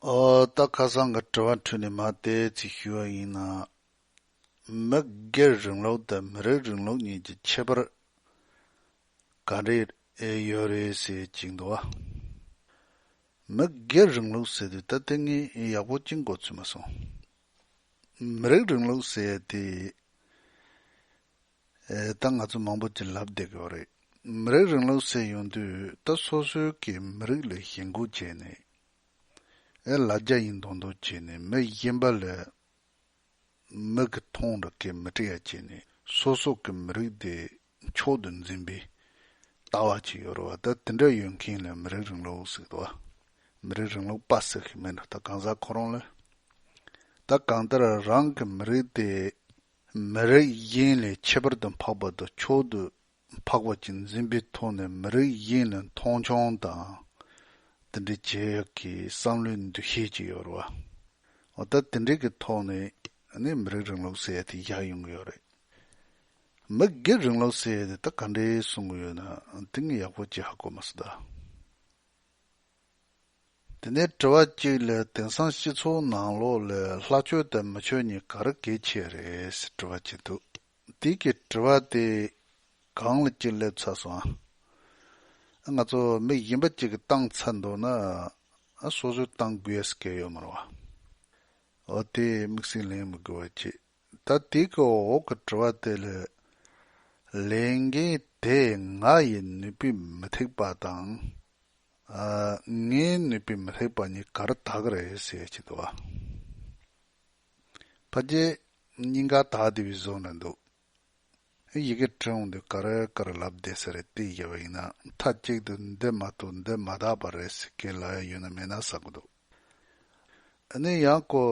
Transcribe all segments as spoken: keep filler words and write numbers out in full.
ཨོ། ད་ཁ་སང་གི་དྲི་བ་འཕྲོས་ནས་མར་དེ་ཚིག་ཞུ་བ་ཡིན་ན། མི་སྒེར་རིང་ལུགས་དང་མི་རིགས་རིང་ལུགས་གཉིས་ཀྱི་ཁྱད་པར་ག་འདྲ་ཡོད་རེད་ཟེར་གྱི་འདུག་བ། མི་སྒེར་རིང་ལུགས་ཟེར་དུས་ད་དེ་ངས་ཡག་པོ་ཅིག་མགོ་ཚོས་མ་སོང་། མི་རིགས་རིང་ལུགས་ཟེར་དེ། ཨེ། ད་ང་ཚོ་མང་པོ་ཅིག་ལབ་བསྡད་ཀྱི་ཡོད་རེད། མི་རིགས་རིང་ལུགས་ཟེར་ཡོང་དུས་ད་སོ་སོའི་གི་མི་རིགས་ལ་ཞེན་ཁོག་བྱས་ནས། ཨེ། ལ་རྒྱ་ཡིན་མདོག་མདོག་བྱས་ནས་མི་གཞན་པ་ལ་མིག་གིས་མཐོང་འདྲ་གི་མི་སྤྲད་ཡ་བྱས་ནས་སོ་སོ་གི་མི་རིགས་དེ་མཆོག་ཏུ་འཛིན་པའི་ལྟ་བ་ཅིག་ཡོད་རེད་བ། ད་དེ་འདྲ་ཡོད་མཁན་ལ་མི་རིགས་རིང་ལུགས་ཟེར་གི་འདུག་བ། མི་རིགས་རིང་ལུགས་པ་ཟེར་གི་མིན་འགྲོ། ད་གང་ཟག་ཁོ་རང་ལ། ད་གང་ལྟར་རང་གི་མི་རིགས་དེ་མི་རིགས་གཞན་ལས་ཁྱད་པར་དུ་འཕགས་པ་དང་མཆོག་ཏུ་འཕགས་པ་ཅིག་འཛིན་པའི་ཐོག་ནས་མི་རིགས་གཞན་ལ་མཐོང་ཆུང་དང་། དེ་འདྲའི་བྱེད་ཡག་གི་བསམ་བློའི་འདུ་ཤེས་ཅིག་ཡོད་རེད་བ། འོ། ད་དེ་འདྲའི་གི་ཐོག་ནས་ནི་མི་རིགས་རིང་ལུགས་ཟེར་ཡ་དེ་བཞག་ཡོང་གི་ཡོད་རེད། མི་སྒེར་རིང་ལུགས་ཟེར་ཡ་དེ་ད་ག་འདྲའི་གསུང་གི་ཡོད་ན་དེ་ངས་ཡག་པོ་ཅིག་ཧ་གོ་མ་སོང་ད། དེ་ནས་དྲི་བ་གཅིག་ལ། དེང་སང་སྤྱི་ཚོགས་ནང་ལོགས་ལ་ལྷ་ཆོས་དང་མི་ཆོས་གཉིས་ག་རེ་གལ་ཆེ་རེད་ཟེར་དྲི་བ་གཅིག་འདུག། དེ་གི་དྲི་བ་དེ་གང་ལ་ཅིག་སླེབས་ཚར་སོང་ཨ། ང་ཚོ་མི་གཞན་པ་ཅིག་གིས་བཏང་ཚར་འདུག་ན། ཨ། སོ་སོས་བཏང་དགོས་ཡ་སྐད་ཡོད་མ་རེད་བ། འོ། དེ་དམིགས་བསལ་ལན་མི་དགོས་པ་ཅིག། ད་དེ་གི་འོག་གི་དྲི་བ་དེ་ལ། ལས་འགན་དེ་ང་ཡི་ནུས་པས་མི་ཐེག་པ་དང་། ཨ། ངའི་ནུས་པས་མི་ཐེག་པ་གཉིས་ག་རེ་དག་གི་རེད་ཟེར་གྱི་འདུག་བ། ཕལ་ཆེར་སྙིང་ག་དག་བསྡད་པའི་བཟོ་འདྲ་འདུག། ཡི་གེ་བྲིས་འོང་དུས་ག་རེ་ག་རེ་ལབ་བསྡད་ས་རེད། དེ་བཞག་པ་ཡིན་ན་མཐའ་གཅིག་ཏུ་འདི་མ་གཏོགས་འདི་མ་དག་པ་རེད་ཟེར་སྐད་ལབ་ཡ་ཡོད་ན་མེད་ན་བསམ་གི་འདུག། ཨ་ནི་ཡང་ཁོ།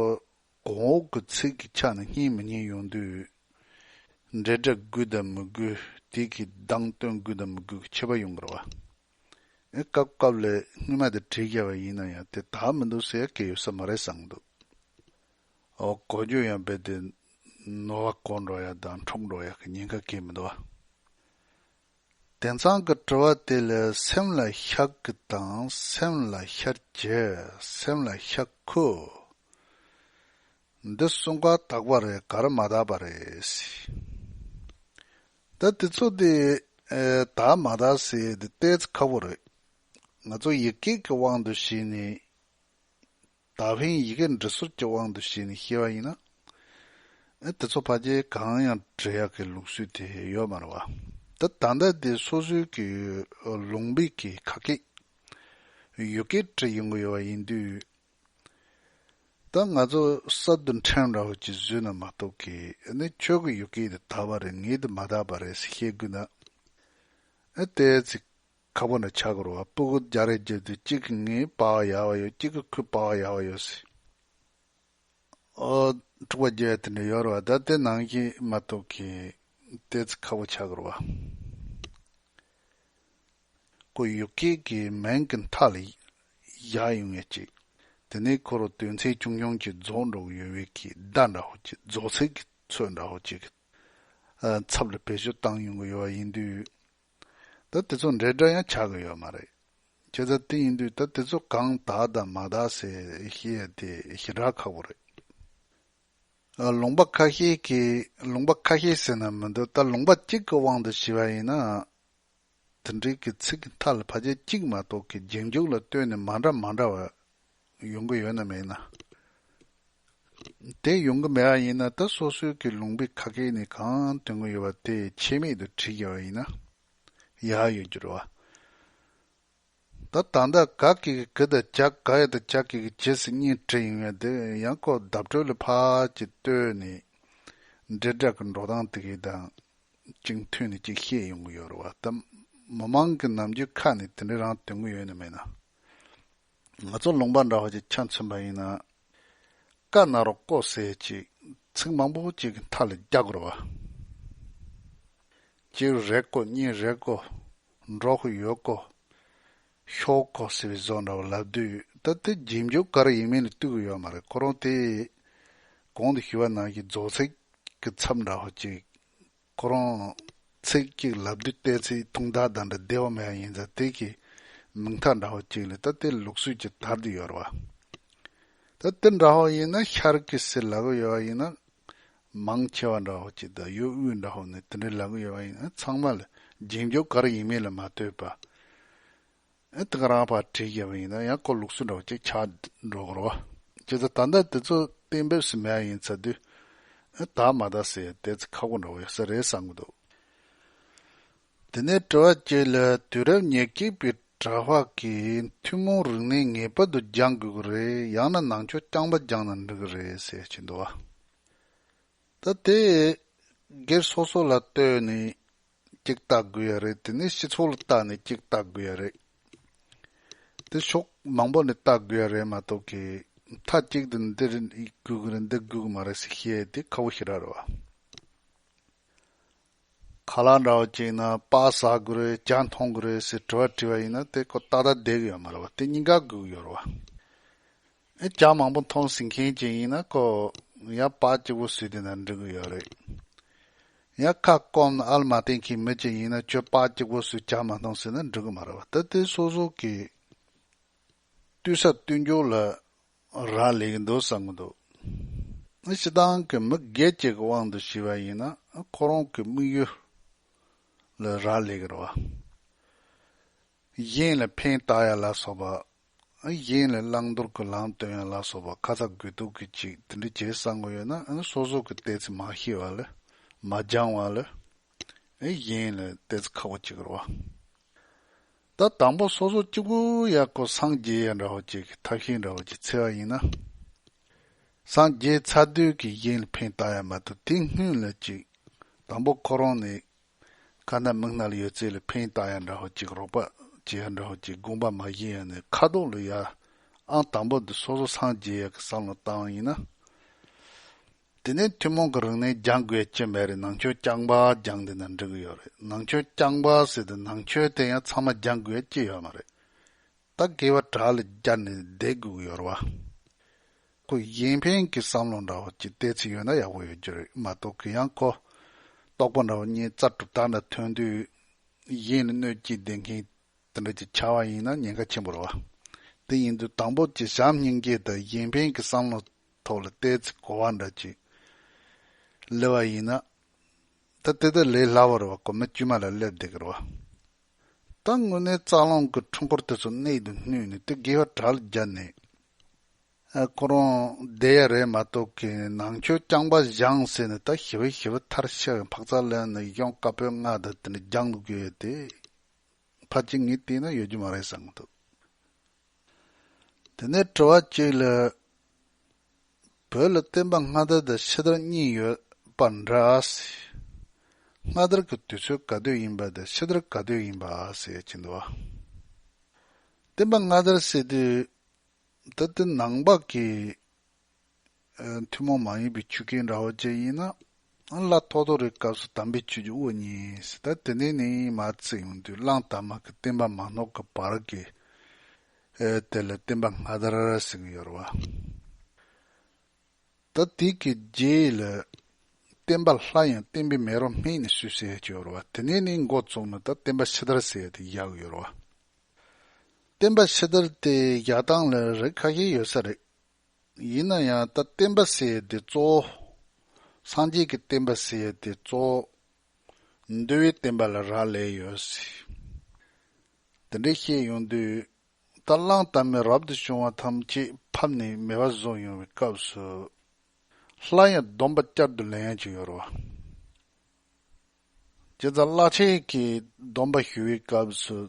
གོང་འོག་གི་ཚིག་གི་ཆ་ནས་སྙན་མི་སྙན་ཡོང་དུས། འབྲེལ་སྒྲ་དགོས་དང་མི་དགོས། དེ་གི་གདངས་སྟོན་དགོས་དང་མི་དགོས་ཀྱི་ཁྱད་པར་ཡོང་གི་རེད་བ། ཨེ། སྐབས་སྐབས་ལ་སྔོན་མ་དེ་བྲིས་བཞག་པ་ཡིན་ན་ཡང་དེ་དག་མི་འདུག་ཟེར་ཡ་སྐད་ཡོད་ས་མ་རེད་བསམ་གི་འདུག། འོ། གོ་རྒྱུ་ཡང་རྦད་དེ་ནོར་བ་གོ་འགྲོ་ཡ་དང་འཕྲོག་འགྲོ་ཡ་གི་ཉེན་ཁ་གང་ཡང་མི་འདུག་བ། དེང་སང་གི་དྲི་བ་དེ་ལ་སེམས་ལ་ཤར་གི་དང་སེམས་ལ་ཤར་གྱི། སེམས་ལ་ཤར་ཁུ། འདི་གསུམ་ཀ་དག་པ་རེད། ག་རེ་མ་དག་པ་རེད་ཟེར། ད་དེ་ཚོ་དེ། ཨེ། དག་མ་དག་ཟེར་དེ་ཏོག་ཙམ་ཁག་པོ་རེད། ང་ཚོ་ཡི་གེ་གི་དབང་དུ་བྱས་ནས། ད་ཕན་ཡི་གེ་འབྲི་སྲོལ་གྱི་དབང་དུ་བྱས་ནས་བཤད་པ་ཡིན་ན། ཨེ། དེ་ཚོ་ཕལ་ཆེར་གང་ཡང་འབྲི་ཡག་གི་ལུགས་སྲོལ་དེ་ཡོད་མ་རེད་བ། ད་ད་ལྟ་དེ་སོ་སོའི་གི་ལུང་པའི་གི་ཁ་སྐད་ཡུལ་སྐད་འབྲི་ཡོང་གི་ཡོད་པ་ཡིན་དུས། ད་ང་ཚོ་གསར་དུ་ཕྲེང་འདྲ་བོ་ཅིག་བཟོས་ན་མ་གཏོགས་གི། ཨ་ནི་ཁྱོད་ཀྱི་ཡུལ་སྐད་དེ་དག་པ་རེད། ངའི་དེ་མ་དག་པ་རེད་ཟེར་བཤད་དགོས་ན། ཨ། ཏོག་ཙམ་ཁག་པོ་འདྲ་ཆགས་ཀྱི་རེད་བ། སྤུ་གུ་རྒྱག་རེས་བརྒྱབ་དུས་གཅིག་གིས་ངའི་པར་ཡག་པ་ཡོད། གཅིག་གིས་ཁོའི་པར་ཡག་པ་ཡོད་ཟེར། ཨོ། འཁྲུག་པ་རྒྱག་ཡ་དེ་འདྲ་ཡོད་རེད་བ། ད་དེ་ནང་བཞིན་མ་གཏོགས་གི་ཏོག་ཙམ་ཁག་པོ་ཆགས་ཀྱི་རེད་བ། ཁོ་ཡུལ་སྐད་ཀྱི་མིང་གི་མཐའ་ལ་བཞག་ཡོང་ཡ་ཅིག། དེ་ནས་ཁོ་རང་དོན་ཚན་ཆུང་ཆུང་ཅིག་རྫོགས་འགྲོ་གི་ཡོད་པའི་གི་བརྡ་འདྲ་བོ་ཅིག། རྫོགས་ཚིག་གི་ཚོད་འདྲ་བོ་ཅིག་གི་ཚབ་ལ་བེད་སྤྱོད་བཏང་ཡོང་གི་ཡོད་པ་ཡིན་དུས། ད་དེ་ཚོ་འབྲེལ་སྒྲ་ཡང་ཆགས་ཀྱི་ཡོད་མ་རེད། བྱས་ཙང་དེ་ཡིན་དུས་ད་དེ་ཚོ་གང་དག་དང་མ་དག་ཟེར་བཤད་ཡ་དེ་ཞེ་དྲག་ཁག་པོ་རེད། ཨ། ལུང་པ་ཁ་ཤས་ཀྱིས། ལུང་པ་ཁ་ཤས་ཟེར་ན་མི་འདུག། ད་ལུང་པ་གཅིག་གི་དབང་དུ་བྱས་པ་ཡིན་ན། དེ་འདྲའི་གི་ཚིག་གི་མཐའ་ལ་ཕལ་ཆེར་གཅིག་མ་གཏོགས་ཀྱི་རྗེས་འཇུག་ལ་ལྟོས་ནས་མ་འདྲ་མ་འདྲ་བ་ཡོང་གི་ཡོད་ན་མེད་ན། དེ་ཡོང་གི་མེད་པ་ཡིན་ན། ད་སོ་སོའི་གི་ལུང་པའི་ཁ་སྐད་ནས་གང་འདོན་གི་ཡོད་པ་དེ་ཆད་མེད་དུ་བྲིས་བཞག་པ་ཡིན་ན་ཡག་ཡོད་རྒྱུ་རེད་བ། ད་ད་ལྟ་ག་གི་གི་གི་དང་ཇ། ག་ཡ་དང་ཇ་གི་གི་ཇི་ཟེར་གཉིས་བྲིས་ཡོང་ཡ་དེ་ཡང་ཁོ་བརྡ་སྤྲོད་ལ་ཕར་ཅིག་ལྟོས་ནས་འབྲེལ་སྒྲ་གི་འགྲོ་སྟངས་དེ་གི་དང་གཅིག་མཐུན་ནས་གཅིག་བཤད་ཡོང་གི་ཡོད་རེད་བ། ད་མི་མང་གི་ནམ་རྒྱུན་ཁ་ནས་དེ་འདྲ་རང་འདོན་གི་ཡོད་ན་མེད་ན། ང་ཚོ་ལུང་པ་འདྲ་བོ་ཅིག་ཆ་མཚོན་པ་ཡིན་ན། ཀ་ན་རོ་ཀོ་ཟེར་ཅིག་ཚིག་མང་པོ་ཅིག་གི་མཐའ་ལ་རྒྱག་དགོས་རེད་བ། གཅིག་རེད་ཀོ། གཉིས་རེད་ཀོ། འགྲོ་གི་ཡོད་ཀོ། ཤོག་ཀོ་ཟེར་བའི་བཟོ་འདྲ་བོ་ལབ་དུས། ད་དེ་རྗེས་འཇུག་ག་རེ་ཡིན་མིན་ལ་ལྟོས་ཀྱི་ཡོད་མ་རེད། ཁོ་རང་དེ་གོང་དུ་ཞུས་པ་ནང་བཞིན་རྫོགས་ཚིག་གི་ཚབ་འདྲ་བོ་ཅིག། ཁོ་རང་ཚིག་གཅིག་ལབ་དུས་ཏོག་ཙམ་དུང་ཐག་དང་འདྲ་བདེ་བོ་མེད་པ་ཡིན་ཙང་། དེ་གི་མིང་མཐའ་འདྲ་བོ་ཅིག་ལ་ད་དེ་ལུགས་སྲོལ་གྱི་དར་དུ་ཡོད་རེད་བ། ད་དེ་འདྲ་བོ་ཡིན་ན་ཤར་གྱི་ཟེར་ལབ་ཀྱི་ཡོད་པ་ཡིན་ན། མང་ཆེ་བ་འདྲ་བོ་ཅིག་དང་ཡུལ་དབུས་འདྲ་བོ་ནས་དེ་འདྲའི་ལབ་ཀྱི་ཡོད་པ་ཡིན་ན། ཚང་མ་ལ་རྗེས་འཇུག་ག་རེ་ཡིན་མིན་ལ་མ་ལྟོས་པ། ཨེ་དེ་ག་རང་ཕར་བྲིས་བཞག་པ་ཡིན་ན་ཡང་ཁོ་ལུགས་སྲོལ་འདྲ་བོ་ཅིག་ཆགས་འགྲོ་གི་རེད་བ། བྱས་ཙང་ད་ལྟ་དེ་ཚོ་གཏན་འབེབས་སུ་མེད་པ་ཡིན་ཚར་དུས། ཨེ་ད་མ་ད་ཟེར་དེ་ཚོ་ཁག་པོ་འདྲ་བོ་ཡོད་ས་རེད་བསམ་གྱི་འདུག་དེ་ནས་དྲི་བ་གཅིག་ལ། དུས་རབས་ཉེར་གཅིག་པའི་གྲྭ་པ་གིས་ཐུན་མོང་རིག་གནས་ངེས་པར་དུ་སྦྱང་དགོས་ཀྱི་རེད། ཡང་ན་ནང་ཆོས་རྐྱང་པ་སྦྱངས་ན་འགྲིག་གི་རེད་ཟེར་གྱི་འདུག་བ། ད་དེ་སྒེར་སོ་སོ་ལ་ལྟོས་ནས་གཅིག་བལྟ་དགོས་ཡ་རེད། དེ་ནས་སྤྱི་ཚོགས་ལ་བལྟས་ནས་གཅིག་བལྟ་དགོས་ཡ་རེད། དེ་ཕྱོགས་མང་པོ་ནས་བལྟ་དགོས་ཡ་རེད་མ་གཏོགས་ཀྱི། མཐའ་གཅིག་ཏུ་འདི་རེད་དགོས་ཀྱི་རེད་འདི་དགོས་ཀྱི་མ་རེད་ཟེར་བཤད་དེ་ཁག་པོ་ཞེ་དྲག་རེད་བ། ཁ་ལག་འདྲ་བོ་ཅིག་ན་སྤགས་ཟ་དགོས་རེད་ཇ་འཐུང་དགོས་རེད་ཟེར་དྲི་བ་དྲིས་པ་ཡིན་ན་དེ་ཁོ་ཏག་ཏག་བསྡད་ཀྱི་ཡོད་མ་རེད་བ། དེ་གཉིས་ཀ་དགོས་ཀྱི་ཡོད་རེད་བ། ཨེ་ཇ་མང་པོ་འཐུང་ཟིན་མཁན་ཅིག་ཡིན་ན་ཁོ་ཡང་སྤགས་གཅིག་པོ་ཟོས་བསྡད་ན་འགྲིག་གི་ཡོད་རེད། ཡང་ཁ་སྐོམ་ཨ་ལ་མ་བསྟེན་མཁན་མི་ཅིག་ཡིན་ན་ཁྱོད་སྤགས་གཅིག་པོ་ཟོས་ཇ་མ་འཐུང་ཟེར་ན་འགྲིག་གི་མ་རེད་བ། ད་དེ་སོ་སོ་གི་བསྟུན་ས་བསྟུན་འཇོག་ལ་རག་ལས་ཀྱི་འདུག་བསམ་གྱི་འདུག་སྤྱིར་བཏང་གི་མི་སྒེར་གཅིག་གི་དབང་དུ་བྱས་པ་ཡིན་ན་ཁོ་རང་གི་དམིགས་ཡུལ་ལ་རག་ལས་ཀྱི་རེད་བ། གཞན་ལ་ཕན་བཏགས་ཡ་ལ་སོགས་པ། གཞན་ལ་བླང་དོར་གྱི་ལམ་སྟོན་ཡ་ལ་སོགས་པ་ཁ་ཚ་དགོས་གཏུགས་ཀྱི་ཅིག་དེ་འདྲ་བྱེད་བསམ་གྱི་ཡོད་ན་སོ་སོ་གི་ཏོག་ཙམ་མ་ཤེས་པ་ལ་མ་སྦྱང་བ་ལ་གཞན་ལ་ཏོག་ཙམ་ཁག་པོ་ཅིག་རེད་བ། ད་དང་པོ་སོ་སོ་གཅིག་པུ་ཡག་པོ་སངས་རྒྱས་ཡ་འདྲ་བོ་ཅིག་གི་ཐབས་ཤེས་འདྲ་བོ་ཅིག་འཚོལ་བ་ཡིན་ན། སངས་རྒྱས་ཚར་དུས་ཀྱི་གཞན་ལ་ཕན་བཏགས་ཡ་མ་གཏོགས་དེ་སྔོན་ལ་ཅིག་དང་པོ་ཁོ་རང་ནས་ཁ་ན་མིག་སྣ་ལ་ཡོད་ཚད་ལ་ཕན་བཏགས་ཡ་འདྲ་བོ་ཅིག་རོགས་པ་བྱེད་ཡ་འདྲ་བོ་ཅིག་དགོངས་པ་མ་བཞེས་ཡ་ནས་ཁ་ཐོག་ལ་ཡ་ཨང་དང་པོ་འདི་སོ་སོ་སངས་རྒྱས་ཡ་གི་བསམ་བློ་བཏང་བ་ཡིན་ན། དེ་ནས་ཐུན་མོང་གི་རིག་གནས་སྦྱང་དགོས་ཡ་ཅི་མེད་རེད། ནང་ཆོས་རྐྱང་པ་སྦྱངས་བསྡད་ན་འགྲིག་གི་ཡོད་རེད། ནང་ཆོས་རྐྱང་པ་ཟེར་དུས་ནང་ཆོས་དེ་ཡང་ཚང་མ་སྦྱང་དགོས་ཡ་ཅི་ཡོད་མ་རེད། ད་དགེ་བ་དྲག་ལ་སྦྱར་ནས་བསྡད་དགོས་ཀྱི་ཡོད་རེད་བ། ཁོ་གཞན་ཕན་གྱི་བསམ་བློ་འདྲ་བོ་ཅིག་ཏོག་ཙམ་ཡོད་ན་ཡག་པོ་ཡོད་རྒྱུ་རེད་མ་གཏོགས་གི་ཡང་ཁོ་རྟོགས་པ་འདྲ་བོ་གཉིས་རྩ་གྲུབ་རྟགས་འདྲ་ཐོན་དུས་གཞན་ལ་གནོད་སྐྱེལ་བསྡད་མཁན་དེ་འདྲ་ཅིག་ཆགས་པ་ཡིན་ན་ཉེན་ཁ་ཆེན་པོ་རེད་བ། དེ་ཡིན་དུས་དང་པོ་ཅིག་བྱམས་སྙིང་རྗེ་དང་གཞན་ཕན་གྱི་བསམ་བློ་ཐོག་ལ་ཏོག་ཙམ་གོ་བ་འདྲ་ཅིག་སླེབས་པ་ཡིན་ན། ད་དེ་ལྟར་ལས་སླ་བོ་རེད་བ། ཁོ་མི་དཀྱུས་མ་ལ་སླེབས་བསྡད་ཀྱི་རེད་བ། ད་དངོས་གནས་རྩ་རླུང་གི་འཕྲུལ་འཁོར་དེ་ཚོ་གནད་དུ་བསྣུན་ནས་དེ་དགེ་བ་དྲག་ལ་སྦྱར་ནས། ཨ་ཁོ་རང་བསྡད་ཡ་རེད་མ་གཏོགས་ཀྱི་ནང་ཆོས་རྐྱང་པ་སྦྱངས་ཟེར་ནས་ད་ཞི་བའི་ཞི་བ་མཐར་ཕྱིན་འཕགས་ཚག་ལེན་ནས་གཞུང་བཀའ་པོད་ལྔ་དང་དེ་འདྲ་སྦྱང་དགོས་ཡ་དེ། ཕལ་ཆེར་ངས་བལྟས་ན་ཡོད་རྒྱུ་མ་རེད་བསམ་གྱི་འདུག་དེ་ནས་དྲི་བ་གཅིག་ལ། བོད་ལ་བསྟན་པ་སྔ་དར་དང་ཕྱི་དར་གཉིས་ཡོད་པ་འདྲ། སྔ་དར་གྱི་དུས་ཚོད་ག་དུས་ཡིན་པ་དང་ཕྱི་དར་ག་དུས་ཡིན་པ་ཟེར་གྱི་འདུག་བསྟན་པ་སྔ་དར་ཟེར་དུས་ད་ལྟ་ནང་པ་གི་ཨ་ཐུན་མོང་མ་ཡིན་པའི་ཆོས་སྐད་འདྲ་བོ་ཅིག་ཡིན་ན། ཨ་བླ་ཐོ་ཐོ་རེའི་སྐབས་སུ་དམ་པའི་ཆོས་ཀྱི་དབུ་བརྙེས་ཟེར། ད་དེ་ནས་ནི་མར་བརྩིས་ཡོང་དུས་གླང་དར་མ་གི་བསྟན་པ་མ་ནོར་གི་བར་གྱི་ཨེ་དེ་ལ་བསྟན་པ་སྔ་དར་ཟེར་གྱི་ཡོད་རེད་བ། ད་དེ་གི་རྗེས་ལ་བསྟན་པ་ལྷ་ཡང་བསྟན་པའི་མེ་རོ་སྨད་ནས་སོས་ཟེར་ཡ་ཅིག་ཡོད་རེད་བ། དེ་ནས་ནི་འགོ་བཙུགས་ནས་ད་བསྟན་པ་ཕྱི་དར་ཟེར་ཡ་དེ་བཞག་གི་ཡོད་རེད་བ། བསྟན་པ་ཕྱི་དར་དེ་བཞག་སྟངས་ལ་རིགས་ཁ་ཤས་ཡོད་ས་རེད། ཡིན་ན་ཡང་ད་བསྟན་པ་ཟེར་ཡ་དེ་གཙོ་བོ། སངས་རྒྱས་ཀྱི་བསྟན་པ་ཟེར་ཡ་དེ་གཙོ་བོ། འདུལ་བའི་བསྟན་པ་ལ་རག་ལས་ཡོད་ཟེར། དེ་འདྲ་བཤད་ཡོང་དུས། ད་གླང་དར་མས་རབ་ཏུ་བྱུང་བ་ཐམས་ཅད་ཕབ་ནས་མེད་པ་བཟོ་ཡོང་བའི་སྐབས་སུ། སླར་ཡང་སྡོམ་པ་བསྐྱར་དུ་ལེན་ཡ་ཅིག་ཡོད་རེད་བ། བྱས་ཙང་བླ་ཆེན་གྱིས་སྡོམ་པ་ཞུ་བའི་སྐབས་སུ།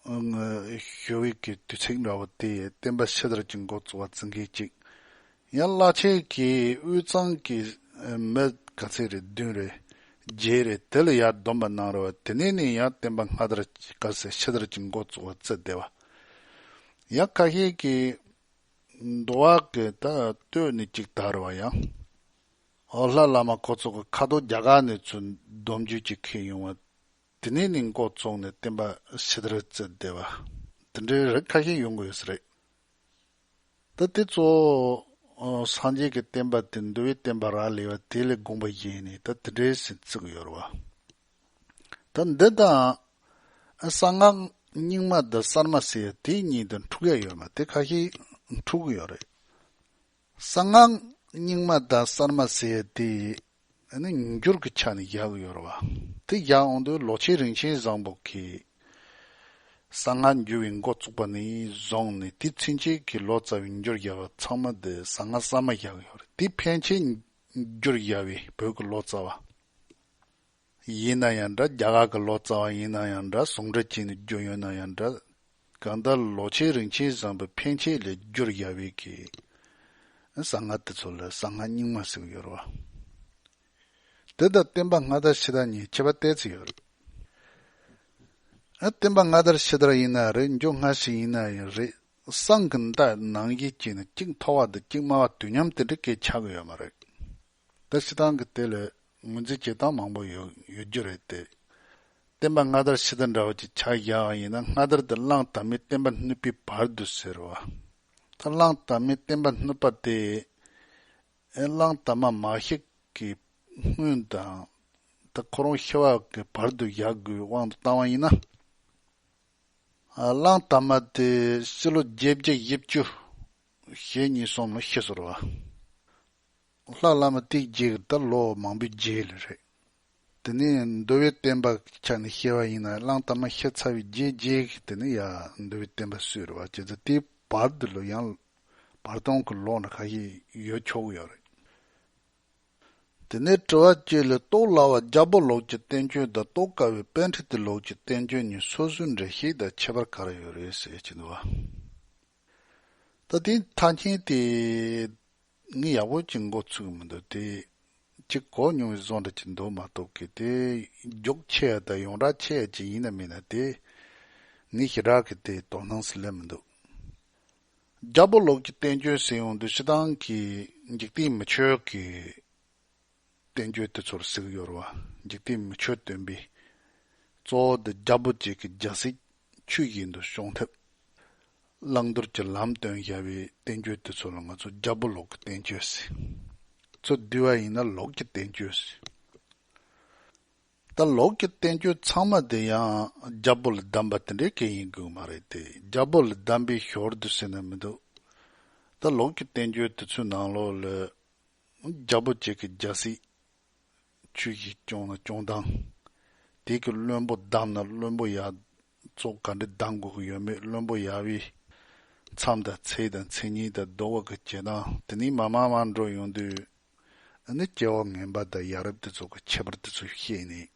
ཞུ་བའི་གི་དུས་ཚིགས་འདྲ་བོ་དེ་བསྟན་པ་ཕྱི་དར་གྱི་འགོ་བཙུགས་པ་ཙི་གེ་གཅིག་ཡང་བླ་ཆེན་གྱིས་དབུས་གཙང་གི་མི་ག་ཚད་རེད་བདུན་རེད་བརྒྱད་རེད་དེ་ལ་ཡར་སྡོམ་པ་གནང་རེད་བ། དེ་ནས་ནི་ཡང་བསྟན་པ་སྔ་དར་གྱི་སྐབས་སུ་ཕྱི་དར་གྱི་འགོ་བཙུགས་པ་བརྩི་བསྡད་བ། ཡང་ཁ་ཤས་ཀྱིས་འདུལ་བ་གི་ད་སྟོད་ནས་གཅིག་དར་བ་ཡང་། ཨོ་ལྷ་བླ་མ་ཁོ་ཚོ་གི་ཁ་ཐོག་རྒྱ་གར་ནས་ཚུར་སྡོམ་རྒྱུན་གཅིག་འཁེལ་ཡོང་བ། དེ་ནས་ནི་འགོ་བཙུགས་ནས་བསྟན་པ་ཕྱི་དར་བརྩི་བསྡད་པ། དེ་འདྲའི་རིགས་ཁ་ཤས་ཡོང་གི་ཡོད་ས་རེད། ད་དེ་གཙོ་བོ་སངས་རྒྱས་ཀྱི་བསྟན་པ་དེ་འདུལ་བའི་བསྟན་པ་རག་ལས་པ་དེ་ལས་དགོངས་པ་བཞེས་ནས་ད་དེ་འདྲའི་ཟེར་བརྩི་གི་ཡོད་རེད་བ། ད་འདི་དང་གསང་སྔགས་རྙིང་མ་དང་གསར་མ་ཟེར་ཡ་དེ་གཉིས་དང་འཁྲུག་ཡ་ཡོད་མ་དེ་ཁ་ཤས་འཁྲུག་གི་ཡོད་རེད། གསང་སྔགས་རྙིང་མ་དང་གསར་མ་ཟེར་ཡས་དེ་ཨ་ནི་འགྱུར་གྱི་ཆ་ནས་བཞག་གི་ཡོད་རེད་བ། དེ་བཞག་འོང་དུས་ལོ་ཆེན་རིན་ཆེན་བཟང་པོ་གིས་གསང་སྔགས་འགྱུར་བའི་འགོ་བཙུགས་པ་ནས་བཟུང་ནས་དེ་ཚུན་ཆད་ཀྱི་ལོ་ཙཱ་བའི་འགྱུར་བཞག་པ་ཚང་མ་དེ་གསང་སྔགས་གསར་མ་བཞག་གི་ཡོད་རེད། དེ་ཕན་ཆད་འགྱུར་བཞག་པའི་བོད་ཀྱི་ལོ་ཙཱ་བ། ཡིན་ན་ཡང་འདྲ། རྒྱ་གར་གྱི་ལོ་ཙཱ་བ་ཡིན་ན་ཡང་འདྲ། ཟུང་འབྲེལ་བྱས་ནས་བསྒྱུར་ཡོད་ན་ཡང་འདྲ། གང་ལྟར་ལོ་ཆེན་རིན་ཆེན་བཟང་པོའི་ཕན་ཆད་ལས་བསྒྱུར་བཞག་པའི་གི་གསང་སྔགས་དེ་ཚོ་ལ་གསང་སྔགས་རྙིང་མ་ཟེར་གྱི་ཡོད་རེད་བ། དེ་དང་བསྟན་པ་སྔ་དར་ཕྱི་དར་གཉིས་ཁྱད་པར་གཏད་ཚིག་ཡོད་རེད། ཨ་བསྟན་པ་སྔ་དར་ཕྱི་དར་ཡིན་ན་རེད། མཇུག་སྔ་ཕྱི་ཡིན་ན་ཡང་རེད། གསང་གི་མཐའ་ནང་བཞིན་བྱས་ནས་གཅིག་མཐོ་བ་དང་གཅིག་དམའ་བ་དུས་མཉམ་དེ་འདྲ་སྐད་ཆགས་ཀྱི་ཡོད་མ་རེད། ད་སྤྱིར་བཏང་གི་དེ་ལ་ངོས་འཛིན་བྱེད་སྟངས་མང་པོ་ཡོད་ཡོད་རྒྱུ་རེད་དེ། བསྟན་པ་སྔ་དར་ཕྱི་དར་འདྲ་བོ་ཅིག་ཆ་བཞག་པ་ཡིན་ན། སྔ་དར་དེ་གླང་དར་མས་བསྟན་པ་བསྣུབས་པའི་བར་དུ་ཟེར་བ། ད་གླང་དར་མས་བསྟན་པ་བསྣུབས་པ་དེ་ཨེ་གླང་དར་མ་མ་ཤི་གི་སྔོན་དང་། ད་ཁོ་རང་ཤི་བ་གི་བར་དུ་བཞག་དགོས་དབང་དུ་བཏང་བ་ཡིན་ན། ཨ་གླང་དར་མ་དེ་ཕྱི་ལོ་བརྒྱད་བརྒྱ་བཞི་བཅུ་ཞེ་གཉིས་གསུམ་ལ་ཤི་སོང་བ། ལྷ་བླ་མ་དེའི་རྗེས་ཀྱི་ད་ལོ་མང་པོའི་རྗེས་ལ་རེད། དེ་ནས་འདུལ་བའི་བསྟན་པ་ཆ་ནས་བཤད་པ་ཡིན་ན། གླང་དར་མ་ཤི་ཚར་བའི་རྗེས་རྗེས་ཀྱི་དེ་ནས་ཡ་འདུལ་བའི་བསྟན་པ་གསོས་རེད་བ། བྱས་ཙང་དེའི་བར་དུ་ལ་ཡང་བར་སྟོང་གི་ལོ་ན་ཁ་ཤས་ཡོད་ཆོག་གི་ཡོད་རེད། དེ་ནས་དྲི་བ་གཅིག་ལ། རྟོགས་སླ་བ་རྒྱལ་པོ་ལུགས་ཀྱི་བསྟན་བཅོས་དང་རྟོགས་དཀའ་བའི་པཎྜི་ཏའི་ལུགས་ཀྱི་བསྟན་བཅོས་གཉིས་སོ་སོའི་འགྲེལ་བཤད་དང་ཁྱད་པར་ག་རེ་ཡོད་རེད་ཟེར་གྱི་འདུག་བ། ད་དེའི་ཐ་སྙད་དེ་ངས་ཡག་པོ་ཅིག་མགོ་ཚོས་མི་འདུག་དེ་ཅིག་གོ་མྱོང་བའི་བཟོ་འདྲ་ཅིག་འདུག་མ་གཏོགས་ཀྱི། དེ་རྒྱུགས་ཆེ་ཡ་དང་ཡོངས་གྲགས་ཆེ་ཡ་ཅིག་ཡིན་ན་མིན་ན། དེ་ངས་ཞེ་དྲག་གི་དེ་དོ་སྣང་སུ་སླེབས་མི་འདུག་རྒྱལ་པོ་ལུགས་ཀྱི་བསྟན་བཅོས་ཟེར་ཡོང་དུས་སྤྱིར་བཏང་གི་འཇིག་རྟེན་མི་ཆོས་ཀྱི་བསྟན་བཅོས་དེ་ཚོར་ཟེར་གྱི་ཡོད་རེད་བ། འཇིག་རྟེན་མི་ཆོས་སྟོན་པའི་གཙོ་བོ་དེ་རྒྱལ་པོ་བཅས་ཀྱི་རྒྱལ་སྲིད་ཆོས་བཞིན་དུ་སྐྱོང་ཐབས། བླང་དོར་གྱི་ལམ་སྟོན་བྱ་བའི་བསྟན་བཅོས་དེ་ཚོ་ལ་ང་ཚོ་རྒྱལ་པོ་ལུགས་ཀྱི་བསྟན་བཅོས་ཟེར། ཚུར་བསྡུས་པ་ཡིན་ན་ལུགས་ཀྱི་བསྟན་བཅོས་ཟེར། ད་ལུགས་ཀྱི་བསྟན་བཅོས་ཚང་མ་དེ་ཡང་རྒྱལ་པོ་ལ་གདམས་པ་དེ་འདྲའི་སྐད་ཡིན་དགོས་མ་རེད་དེ། རྒྱལ་པོ་ལ་གདམས་པའི་ཞོར་དུ་ཟེར་ན་མི་འདུག་ད་ལུགས་ཀྱི་བསྟན་བཅོས་དེ་ཚོའི་ནང་ལོགས་ལ་རྒྱལ་པོ་བཅས་ཀྱི་རྒྱལ་སྲིད་ཆོས་བཞིན་སྐྱོང་ན་སྐྱོང་སྟངས། དེ་གི་བློན་པོ་གདམས་ན་བློན་པོ་ཡ་ཚོགས་ག་འདྲ་གདམས་དགོས་ཀྱི་ཡོད་མེད། བློན་པོ་ཡ་བའི་མཚམས་དང་ཚད་དང་མཚན་ཉིད་དང་སྡུག་པོ་གི་བྱེད་སྟངས། དེ་ནས་མར་མར་མར་འགྲོ་ཡོང་དུས་ཨ་ནི་སྐྱེ་བ་ངན་པ་དང་ཡ་རབས་དེ་ཚོ་གི་ཁྱད་པར་དེ་ཚོ་ཤེས་ནས།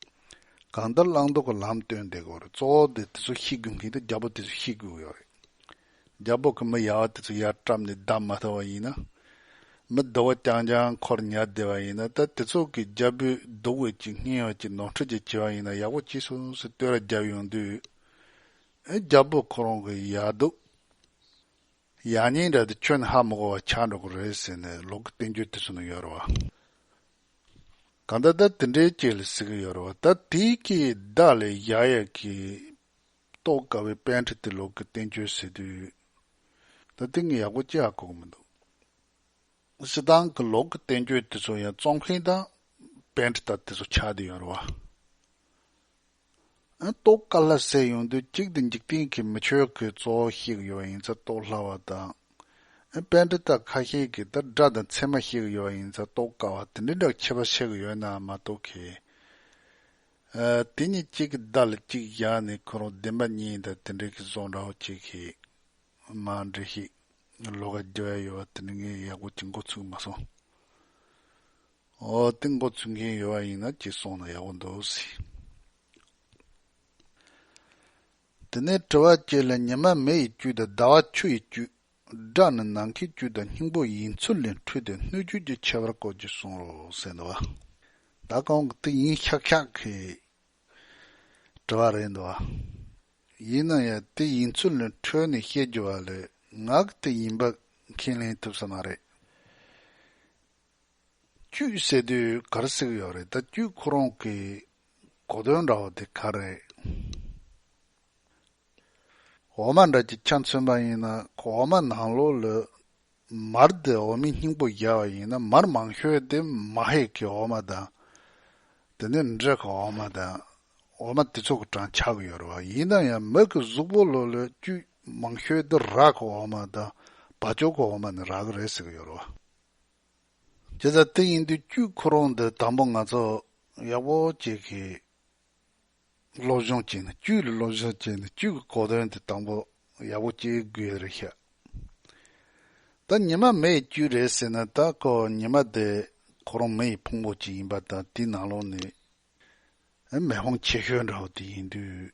གང་ལྟར་བླང་དོར་གྱི་ལམ་སྟོན་བསྡད་དགོས་རེད། གཙོ་བོ་དེ་དེ་ཚོ་ཤེས་དགོས་མཁན་དེ་རྒྱལ་པོ་དེ་ཚོ་ཤེས་དགོས་ཡོད་རེད། རྒྱལ་པོ་གི་མི་ཡ་བ་དེ་ཚོ་ཡར་བཀྲམ་ནས་བདམས་མ་ཐུབ་པ་ཡིན་ན། མི་སྡུག་པོ་རྐྱང་རྐྱང་ཁོར་ཉར་བསྡད་པ་ཡིན་ན། ད་དེ་ཚོ་གི་རྒྱལ་པོས་སྡུག་པོ་ཅིག་བསྙལ་བ་ཅིག་ནོར་འཁྲུལ་ཅིག་བྱས་པ་ཡིན་ན། ཡག་པོ་ཅིག་སོང་ཟེར་བསྟོད་ར་བརྒྱབ་ཡོང་དུས། ཨེ་རྒྱལ་པོ་ཁོ་རང་གི་ཡ་སྡུག་ཡ་ཉེས་འདྲ་དེ་ཁྱོན་ནས་ཧ་མི་གོ་བ་ཆགས་འགྲོ་གི་རེད་ཟེར་ནས་ལུགས་ཀྱི་བསྟན་བཅོས་དེ་ཚོ་ནང་ཡོད་རེད་བ། གང་ལྟར་ད་དེ་འདྲའི་ཅིག་ལ་ཟེར་གི་ཡོད་རེད་བ། ད་དེའི་གི་བདག་ལས་གཞལ་ཡས་ཀྱི་རྟོགས་དཀའ་བའི་པཎྜི་ཏའི་ལུགས་ཀྱི་བསྟན་བཅོས་ཟེར་དུས། ད་དེ་ངས་ཡག་པོ་ཅིག་ཧ་གོ་གི་མི་འདུག་སྤྱིར་བཏང་གི་ལུགས་ཀྱི་བསྟན་བཅོས་དེ་ཚོ་ཡང་རྩོམ་མཁན་དང་པཎྜི་ཏ་དེ་ཚོ་ཆགས་བསྡད་ཡོད་རེད་བ། ཨ་རྟོགས་དཀའ་སླ་ཟེར་ཡོང་དུས་གཅིག་དེ་འཇིག་རྟེན་གྱི་མི་ཆོས་ཀྱི་གཙོ་བོ་བཤད་ཀྱི་ཡོད་པ་ཡིན་ཙང་རྟོགས་སླ་བ་དང་། ཨ་པཎྜི་ཏ་ཁ་ཤས་ཀྱིས་ད་སྒྲ་དང་ཚད་མ་བཤད་ཀྱི་ཡོད་པ་ཡིན་ཙང་རྟོགས་དཀའ་བ་དེ་འདྲའི་འདྲ་ཁྱད་པར་ཕྱེ་གི་ཡོད་ན་མ་གཏོགས་ཀྱི། ཨ་དེ་གཉིས་གཅིག་གི་བདག་ལ་གཅིག་བཞག་ནས་ཁོ་རང་བདེན་པ་གཉིས་དང་དེ་འདྲའི་གི་བཟོ་འདྲ་བོ་གཅིག་གི་མ་འདྲ་ཞིག་ལོགས་ཀ་རྒྱབ་ཡ་ཡོད་པ་དེ་ནི་ངས་ཡག་པོ་ཅིག་མགོ་ཚོས་མ་སོང་། འོ་དེ་མགོ་ཚོས་མཁན་ཡོད་པ་ཡིན་ན་ཅིག་གསུངས་ན་ཡག་པོ་འདུག་ཟེར། དེ་ནས་དྲི་བ་གཅིག་ལ། ཉི་མ་མེ་ཡི་བཅུད་དང་ཟླ་བ་ཆུ་ཡི་བཅུད། སྒྲ་ནི་ནམ་མཁའི་བཅུད་དང་། སྙིང་པོ་ཡིན་ཚུལ་ལས་འཕྲོས་ཏེ་སྣོད་བཅུད་ཀྱི་ཁྱད་པར་སྐོར་གྱིས་གསུངས་རོ་ཟེར་འདུག་བ། ད་གོང་གི་དེ་ཡིན་ཤག་ཤག་གི་དྲི་བ་རེད་འདུག་བ། ཡིན་ན་ཡང་དེ་ཡིན་ཚུལ་ལས་འཕྲོས་ནས་བཤད་རྒྱུ་བ་ལས་ངག་གི་དེ་ཡིན་པ་ཁས་ལེན་ཐུབ་ས་མ་རེད། བཅུད་ཟེར་དུས་ག་རེ་ཟེར་གི་ཡོད་རེད། ད་བཅུད་ཁོ་རང་གི་གོ་དོན་འདྲ་བོ་དེ་ག་རེད། འོ་མ་འདྲ་གྱི་ཆ་མཚོན་པ་ཡིན་ན། འོ་མ་ནང་ལོགས་ལ་མར་དེ་འོ་མའི་སྙིང་པོ་བཞག་པ་ཡིན་ན། མར་མང་ཤོས་དེ་མ་ཧེ་གི་འོ་མ་དང་། དེ་ནས་འབྲས་ཀྱི་འོ་མ་དང་། འོ་མ་དེ་ཚོ་གི་གྲངས་ཆགས་ཀྱི་ཡོད་རེད་བ། ཡིན་ན་ཡང་མི་གི་གཟུགས་པོ་ལོགས་ལ་བཅུད་མང་ཤོས་དེ་ར་གི་འོ་མ་དང་བ་ཅོ་གི་འོ་མ་ནི་རག་གི་རེད་ཟེར་གི་ཡོད་རེད་ བྱས་ཙང་དེ་ཡིན་དུས་བཅུད་ཁོ་རང་འདི་དང་པོ་ང་ཚོ་ཡག་པོ་ཅིག་གི་སློབ་སྦྱོང་བྱས་ནས། བཅུད་ལ་སློབ་སྦྱོང་བྱས་ནས་བཅུད་ཀྱི་གོ་དོན་དེ་དང་པོ་ཡག་པོ་སྐྱེ་དགོས་རེད་ཤག་ད་ཉི་མ་མེ་ཡི་བཅུད་རེད་ཟེར་ན། ད་ཁོ་ཉི་མ་དེ་ཁོ་རང་མེ་ཡི་ཕུང་པོ་ཅིག་ཡིན་པ་དང་། དེའི་ནང་ལོགས་ནས་མེ་ཕུང་ཆེ་ཤོས་འདྲ་བོ་དེ་ཡིན་དུས།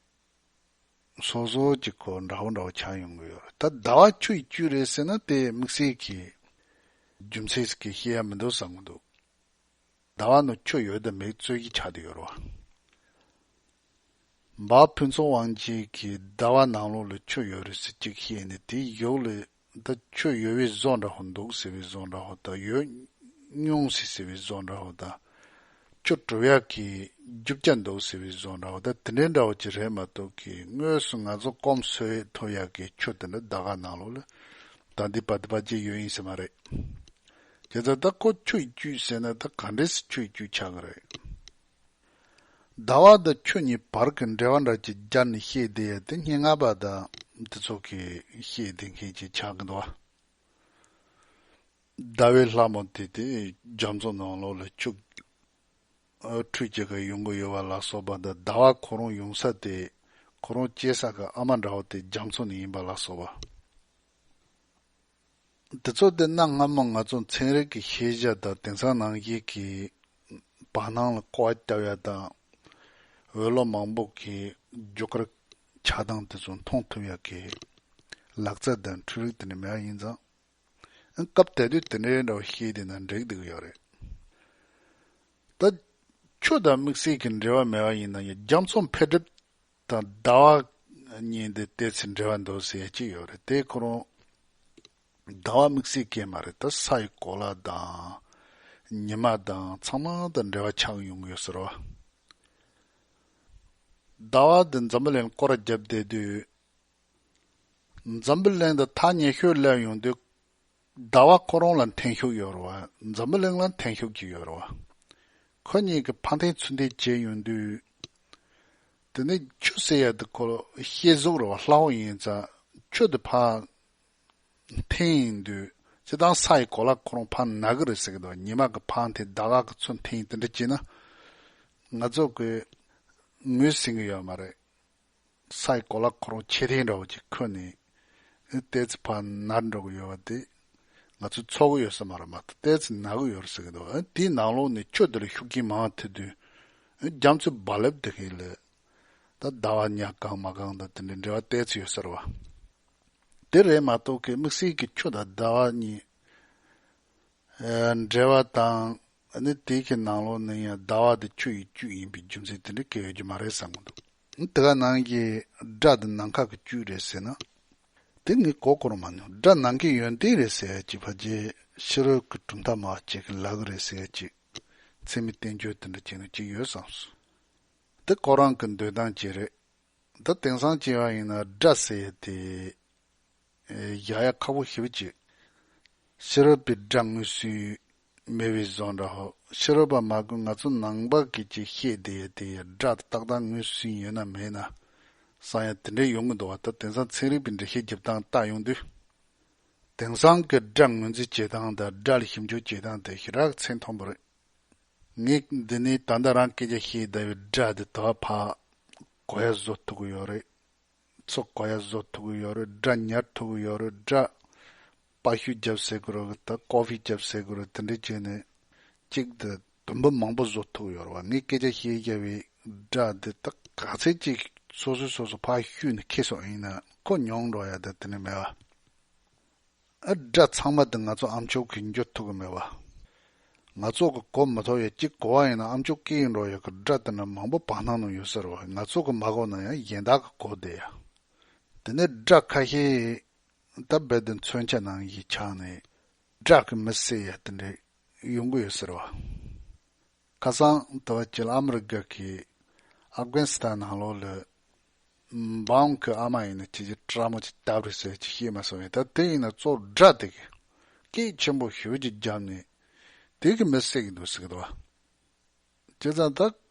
སོ་སོ་གཅིག་ཁོ་འདྲ་བོ་འདྲ་བོ་ཆགས་ཡོང་གི་ཡོད་རེད། ད་ཟླ་བ་ཆུ་ཡི་བཅུད་རེད་ཟེར་ན་དེ་དམིགས་བསལ་གྱི་རྒྱུ་མཚན་ཞིག་གི་བཤད་ཡ་མི་འདུག་བསམ་གི་འདུག་ཟླ་བ་ནང་ཆུ་ཡོད་དང་མེད་རྩོད་ཀྱི་ཆགས་བསྡད་ཡོད་རེད་བ། འབའ་ཕུན་ཚོགས་དབང་ཆེན་གྱིས་ཟླ་བ་ནང་ལོགས་ལ་ཆུ་ཡོད་རེད་ཟེར་གཅིག་བཤད་ནས། དེའི་གཞུག་ལ་ད་ཆུ་ཡོད་པའི་བཟོ་འདྲ་བོ་འདུག་ཟེར་བའི་བཟོ་འདྲ་བོ་དང་། ཡོད་ཉུང་སི་ཟེར་བའི་བཟོ་འདྲ་བོ་དང་། ཆུ་གྲུབ་ཡག་གི་རྒྱུ་ཆ་འདུག་ཟེར་བའི་བཟོ་འདྲ་བོ་དང་། དེ་འདྲའི་འདྲ་བོ་ཅིག་རེད་མ་གཏོགས་ཀྱི། དངོས་སུ་ང་ཚོ་སྐོམ་གསོ་ཐུབ་ཡག་གི་ཆུ་དེ་འདྲ་ཟླ་བ་ནང་ལོགས་ལ་ད་འདི་པ་དེ་པ་ཅིག་ཡོད་ཡིན་ས་མ་རེད། བྱས་ཙང་ད་ཁོ་ཆུ་ཡི་བཅུད་ཟེར་ན་ད་ག་འདྲས་སེ་ཆུ་ཡི་བཅུད་ཆགས་ཀྱི་རེད། ཟླ་བ་དང་ཆུ་གཉིས་བར་གྱི་འབྲེལ་བ་འདྲ་ཅིག་སྦྱར་ནས་བཤད་བསྡད་ཡ་དེ་སྙན་ངག་པ་དང་དེ་ཚོ་གིས་བཤད་བསྡད་མཁན་ཅིག་ཆགས་ཀྱི་འདུག་བ། ཟླ་བའི་ལྷ་མོ་དེ་དེ་རྒྱ་མཚོ་ནང་ལོགས་ལ་ཆུ་ཁྲུས་བྱེད་ག་ཡོང་གི་ཡོད་པ་ལ་སོགས་པ་དང་། ཟླ་བ་ཁོ་རང་ཡོང་ས་དེ་ཁོ་རང་སྐྱེས་ས་གི་ཨ་མ་འདྲ་བོ་དེ་རྒྱ་མཚོ་ནས་ཡིན་པ་ལ་སོགས་པ། དེ་ཚོ་དེ་གནའ་སྔ་མོ་ང་ཚོ་ཚན་རིག་གི་ཤེས་བྱ་དང་དེང་སང་ནང་བཞིན་གྱི་བར་སྣང་ལ་ཀོ་བ་བརྒྱབ་ཡ་དང་། འོད་ལོ་མང་པོ་གི་རྒྱུ་སྐར་ཆགས་སྟངས་དེ་ཚོ་མཐོང་ཐུབ་ཡ་གི་ལག་རྩལ་དང་འཕྲུལ་རིག་དེ་འདྲ་མེད་པ་ཡིན་ཙང་། སྐབས་དེ་དུས་དེ་འདྲའི་འདྲ་བོ་བཤད་བསྡད་ན་འགྲིག་བསྡད་ཀྱི་ཡོད་རེད། ད་ཆུ་དང་དམིགས་བསལ་གྱི་འབྲེལ་བ་མེད་པ་ཡིན་ན་ཡང་། རྒྱ་མཚོ་འཕེལ་འགྲིབ་དང་ཟླ་བ་གཉིས་འདི་ཏོག་ཙམ་འབྲེལ་བ་འདུག་ཟེར་ཡ་གཅིག་ཡོད་རེད། དེ་ཁོ་རང་ཟླ་བ་དམིགས་བསལ་གྱི་མ་རེད། ད་ས་ཡི་གོ་ལ་དང་ཉི་མ་དང་ཚང་མ་དང་འབྲེལ་བ་ཆགས་ཡོང་གི་ཡོད་ཟེར་བ། ཟླ་བ་འདི་འཛམ་བུ་གླིང་སྐོར་ར་བརྒྱབ་བསྡད་དུས། འཛམ་བུ་གླིང་དུ་ཐག་ཉེ་ཤོས་སླེབས་ཡོང་དུས། ཟླ་བ་ཁོ་རང་ལ་འཐེན་ཤུགས་ཡོད་རེད་བ། འཛམ་བུ་གླིང་ལ་འཐེན་ཤུགས་ཀྱི་ཡོད་རེད་བ། ཁོ་གཉིས་ཀྱི་ཕར་འཐེན་ཚུར་འཐེན་བྱས་ཡོང་དུས། དེ་ནས་ཆུ་ཟེར་ཡ་དེ་ཁོ་ཤེལ་གཟུགས་རེད་བ། ལྷ་བོ་ཡིན་ཙང་ཆུ་དེ་ཕར་འཐེན་ཡིན་དུས། སྤྱིར་བཏང་ས་ཡི་གོ་ལ་ཁོ་རང་ཕར་ན་གི་རེད་ཟེར་གི་འདུག་ཉི་མ་གི་ཕར་འཐེན། ཟླ་བ་གི་ཚུར་འཐེན། དེ་འདྲ་བྱས་ན་ང་ཚོ་གི་ངོས་ཟིན་གི་ཡོད་མ་རེད། ས་ཡི་གོ་ལ་ཁོ་རང་ཆེ་ཐེངས་འདྲ་བོ་ཅིག་ཁུར་ནས་ཨེ་ཏོག་ཙམ་ཕར་ནར་འགྲོ་གི་ཡོད་པ་དེ་ང་ཚོས་ཚོར་གི་ཡོད་ས་མ་རེད། མ་གཏོགས་ཏོག་ཙམ་ན་གི་ཡོད་རེད་ཟེར་གི་འདུག་ཨེ་དེའི་ནང་ལོགས་ནས་ཆུ་དེ་ལ་ཤུགས་རྐྱེན་མང་ཐེབས་དུས། ཨེ་རྒྱ་མཚོ་རྦ་རླབས་དེ་གི་ལ་ད་ཟླ་བ་ཉ་གང་མ་གང་དང་དེ་འདྲའི་འབྲེལ་བ་ཏོག་ཙམ་ཡོད་ས་རེད་བ། དེ་རེད་མ་གཏོགས་ཀྱི་དམིགས་བསལ་གྱི་ཆུ་དང་ཟླ་བ་གཉིས་ཨེ་འབྲེལ་བ་དང་། ཨ་ནི་དེ་གི་ནང་ལོགས་ནས་ཡང་ཟླ་བ་དེ་ཆུ་ཡི་བཅུད་ཡིན་པའི་རྒྱུ་མཚན་དེ་འདྲ་གང་ཡོད་ཀྱི་མ་རེད་བསམ་གི་འདུག་དེ་ག་ནང་གི་སྒྲ་དེ་ནམ་མཁའ་གི་བཅུད་རེད་ཟེར་ན། དེ་ངས་གོ་གོ་རུ་མ་མྱོང་། སྒྲ་ནམ་མཁའི་ཡོན་ཏན་རེད་ཟེར་ཡ་ཅིག་ཕལ་ཆེར་ཕྱི་རོལ་གྱི་གྲུབ་མཐའ་སྨྲ་བ་ཅིག་གིས་ལབ་གི་རེད་ཟེར་ཡ་ཅིག་མཚན་མོའི་བསྟན་བཅོས་དེ་འདྲ་བྱས་ན་ཅིག་ཡོད་བསམ་སོང་། དེ་ཁོ་རང་གི་འདོད་སྟངས་ཅིག་རེད། ད་དེང་སང་བྱས་པ་ཡིན་ན་སྒྲ་ཟེར་ཡ་དེ་ཨེ་བཞག་ཡ་ཁག་པོ་ཞེ་པོ་ཅིག་ཕྱི་རོལ་པའི་སྒྲ་ངོས་ཟིན་མེད་པའི་བཟོ་འདྲ་བོ། ཕྱི་རོལ་པ་མ་གི་ང་ཚོ་ནང་པ་གི་ཅིག་བཤད་བསྡད་ཡ་དེ་ཡ་སྒྲ་དེ་ཏག་ཏག་ངོས་ཟིན་ཡོད་ན་མེད་ན་བསམ་ཡ་དེ་འདྲ་ཡོང་གི་འདུག་བ། ད་དེང་སང་ཚན་རིག་པའི་འགྲེལ་བཤད་རྒྱབ་སྟངས་བལྟ་ཡོང་དུས། དེང་སང་གི་སྒྲ་ངོས་འཛིན་བྱེད་སྟངས་དང་སྒྲ་ལ་ཞིབ་འཇུག་བྱེད་སྟངས་དེ་ཞེ་དྲག་ཚད་མཐོན་པོ་རེད། ངས་འདི་ནས་ད་ལྟ་རང་སྐད་ཆ་བཤད་བསྡད་པའི་སྒྲ་འདི་ད་ཕར་གོ་ཡ་བཟོ་ཐུབ་ཀྱི་ཡོད་རེད། ཚུར་གོ་ཡ་བཟོ་ཐུབ་ཀྱི་ཡོད་རེད། སྒྲ་ཉར་ཐུབ་ཀྱི་ཡོད་རེད། སྒྲ་པར་བཤུས་རྒྱབ་ཟེར་དགོས་རེད། ད་ཀོ་པི་རྒྱབ་ཟེར་དགོས་རེད། དེ་འདྲ་བྱས་ནས་གཅིག་དེ་དུམ་བུ་མང་པོ་བཟོ་ཐུབ་ཀྱི་ཡོད་རེད་བ། ངས་སྐད་ཆ་བཤད་བསྡད་པའི་སྒྲ་འདི་ད་ག་ཚད་ཅིག་སོ་སོས་སོ་སོ་ཕར་བཤུས་ནས་ཁྱེར་སོང་ཡིན་ན་ཁོ་ཉུང་འགྲོ་ཡ་ད་དེ་ནས་མེད་བ། ཨ་སྒྲ་ཚང་མ་དེ་ང་ཚོ་ཨ་མཆོག་གིས་འཇུ་ཐུབ་ཀྱི་མེད་བ། ང་ཚོ་གིས་གོ་མི་ཐུབ་ཡ་གཅིག་གོ་བ་ཡིན་ན་ཨ་མཆོག་སྐད་འགྲོ་ཡ་གི་སྒྲ་དེ་འདྲ་མང་པོ་བར་སྣང་ནང་ཡོད་ས་རེད་བ། ང་ཚོ་གིས་མ་གོ་ན་ཡང་གཞན་དག་གིས་གོ་བསྡད་ཡ། དེ་ནས་སྒྲ་ཁ་ཤས་ད་རྦད་དེ་མཚོན་ཆ་ནང་བཞིན་ཆགས་ནས་སྒྲ་གིས་མི་བསད་ཡ་དེ་འདྲ་ཡོང་གི་ཡོད་ས་རེད་བ། ཁ་སང་ཟླ་བ་གཅིག་ལ་ཨ་མི་རི་ཀ་གི་ཨབ་གྷན་སི་ཐན་ནང་ལོགས་ལ་འབའ་ཁོང་གི་ཨ་མ་ཡིན་ན་ཅི་ཅི་ཀྲ་མོ་ཅིག་བཏབ་རེད་ཟེར་ཅིག་བཤད་མ་སོང་ཡིན། ད་དེ་ཡིན་ན་གཙོ་སྒྲ་དེ་གི་སྐད་ཆེན་པོ་ཞེ་པོ་ཅིག་བརྒྱབ་ནས་དེ་གིས་མི་བསད་ཀྱི་འདུག་ཟེར་གི་འདུག་བ། བྱས་ཙང་ད་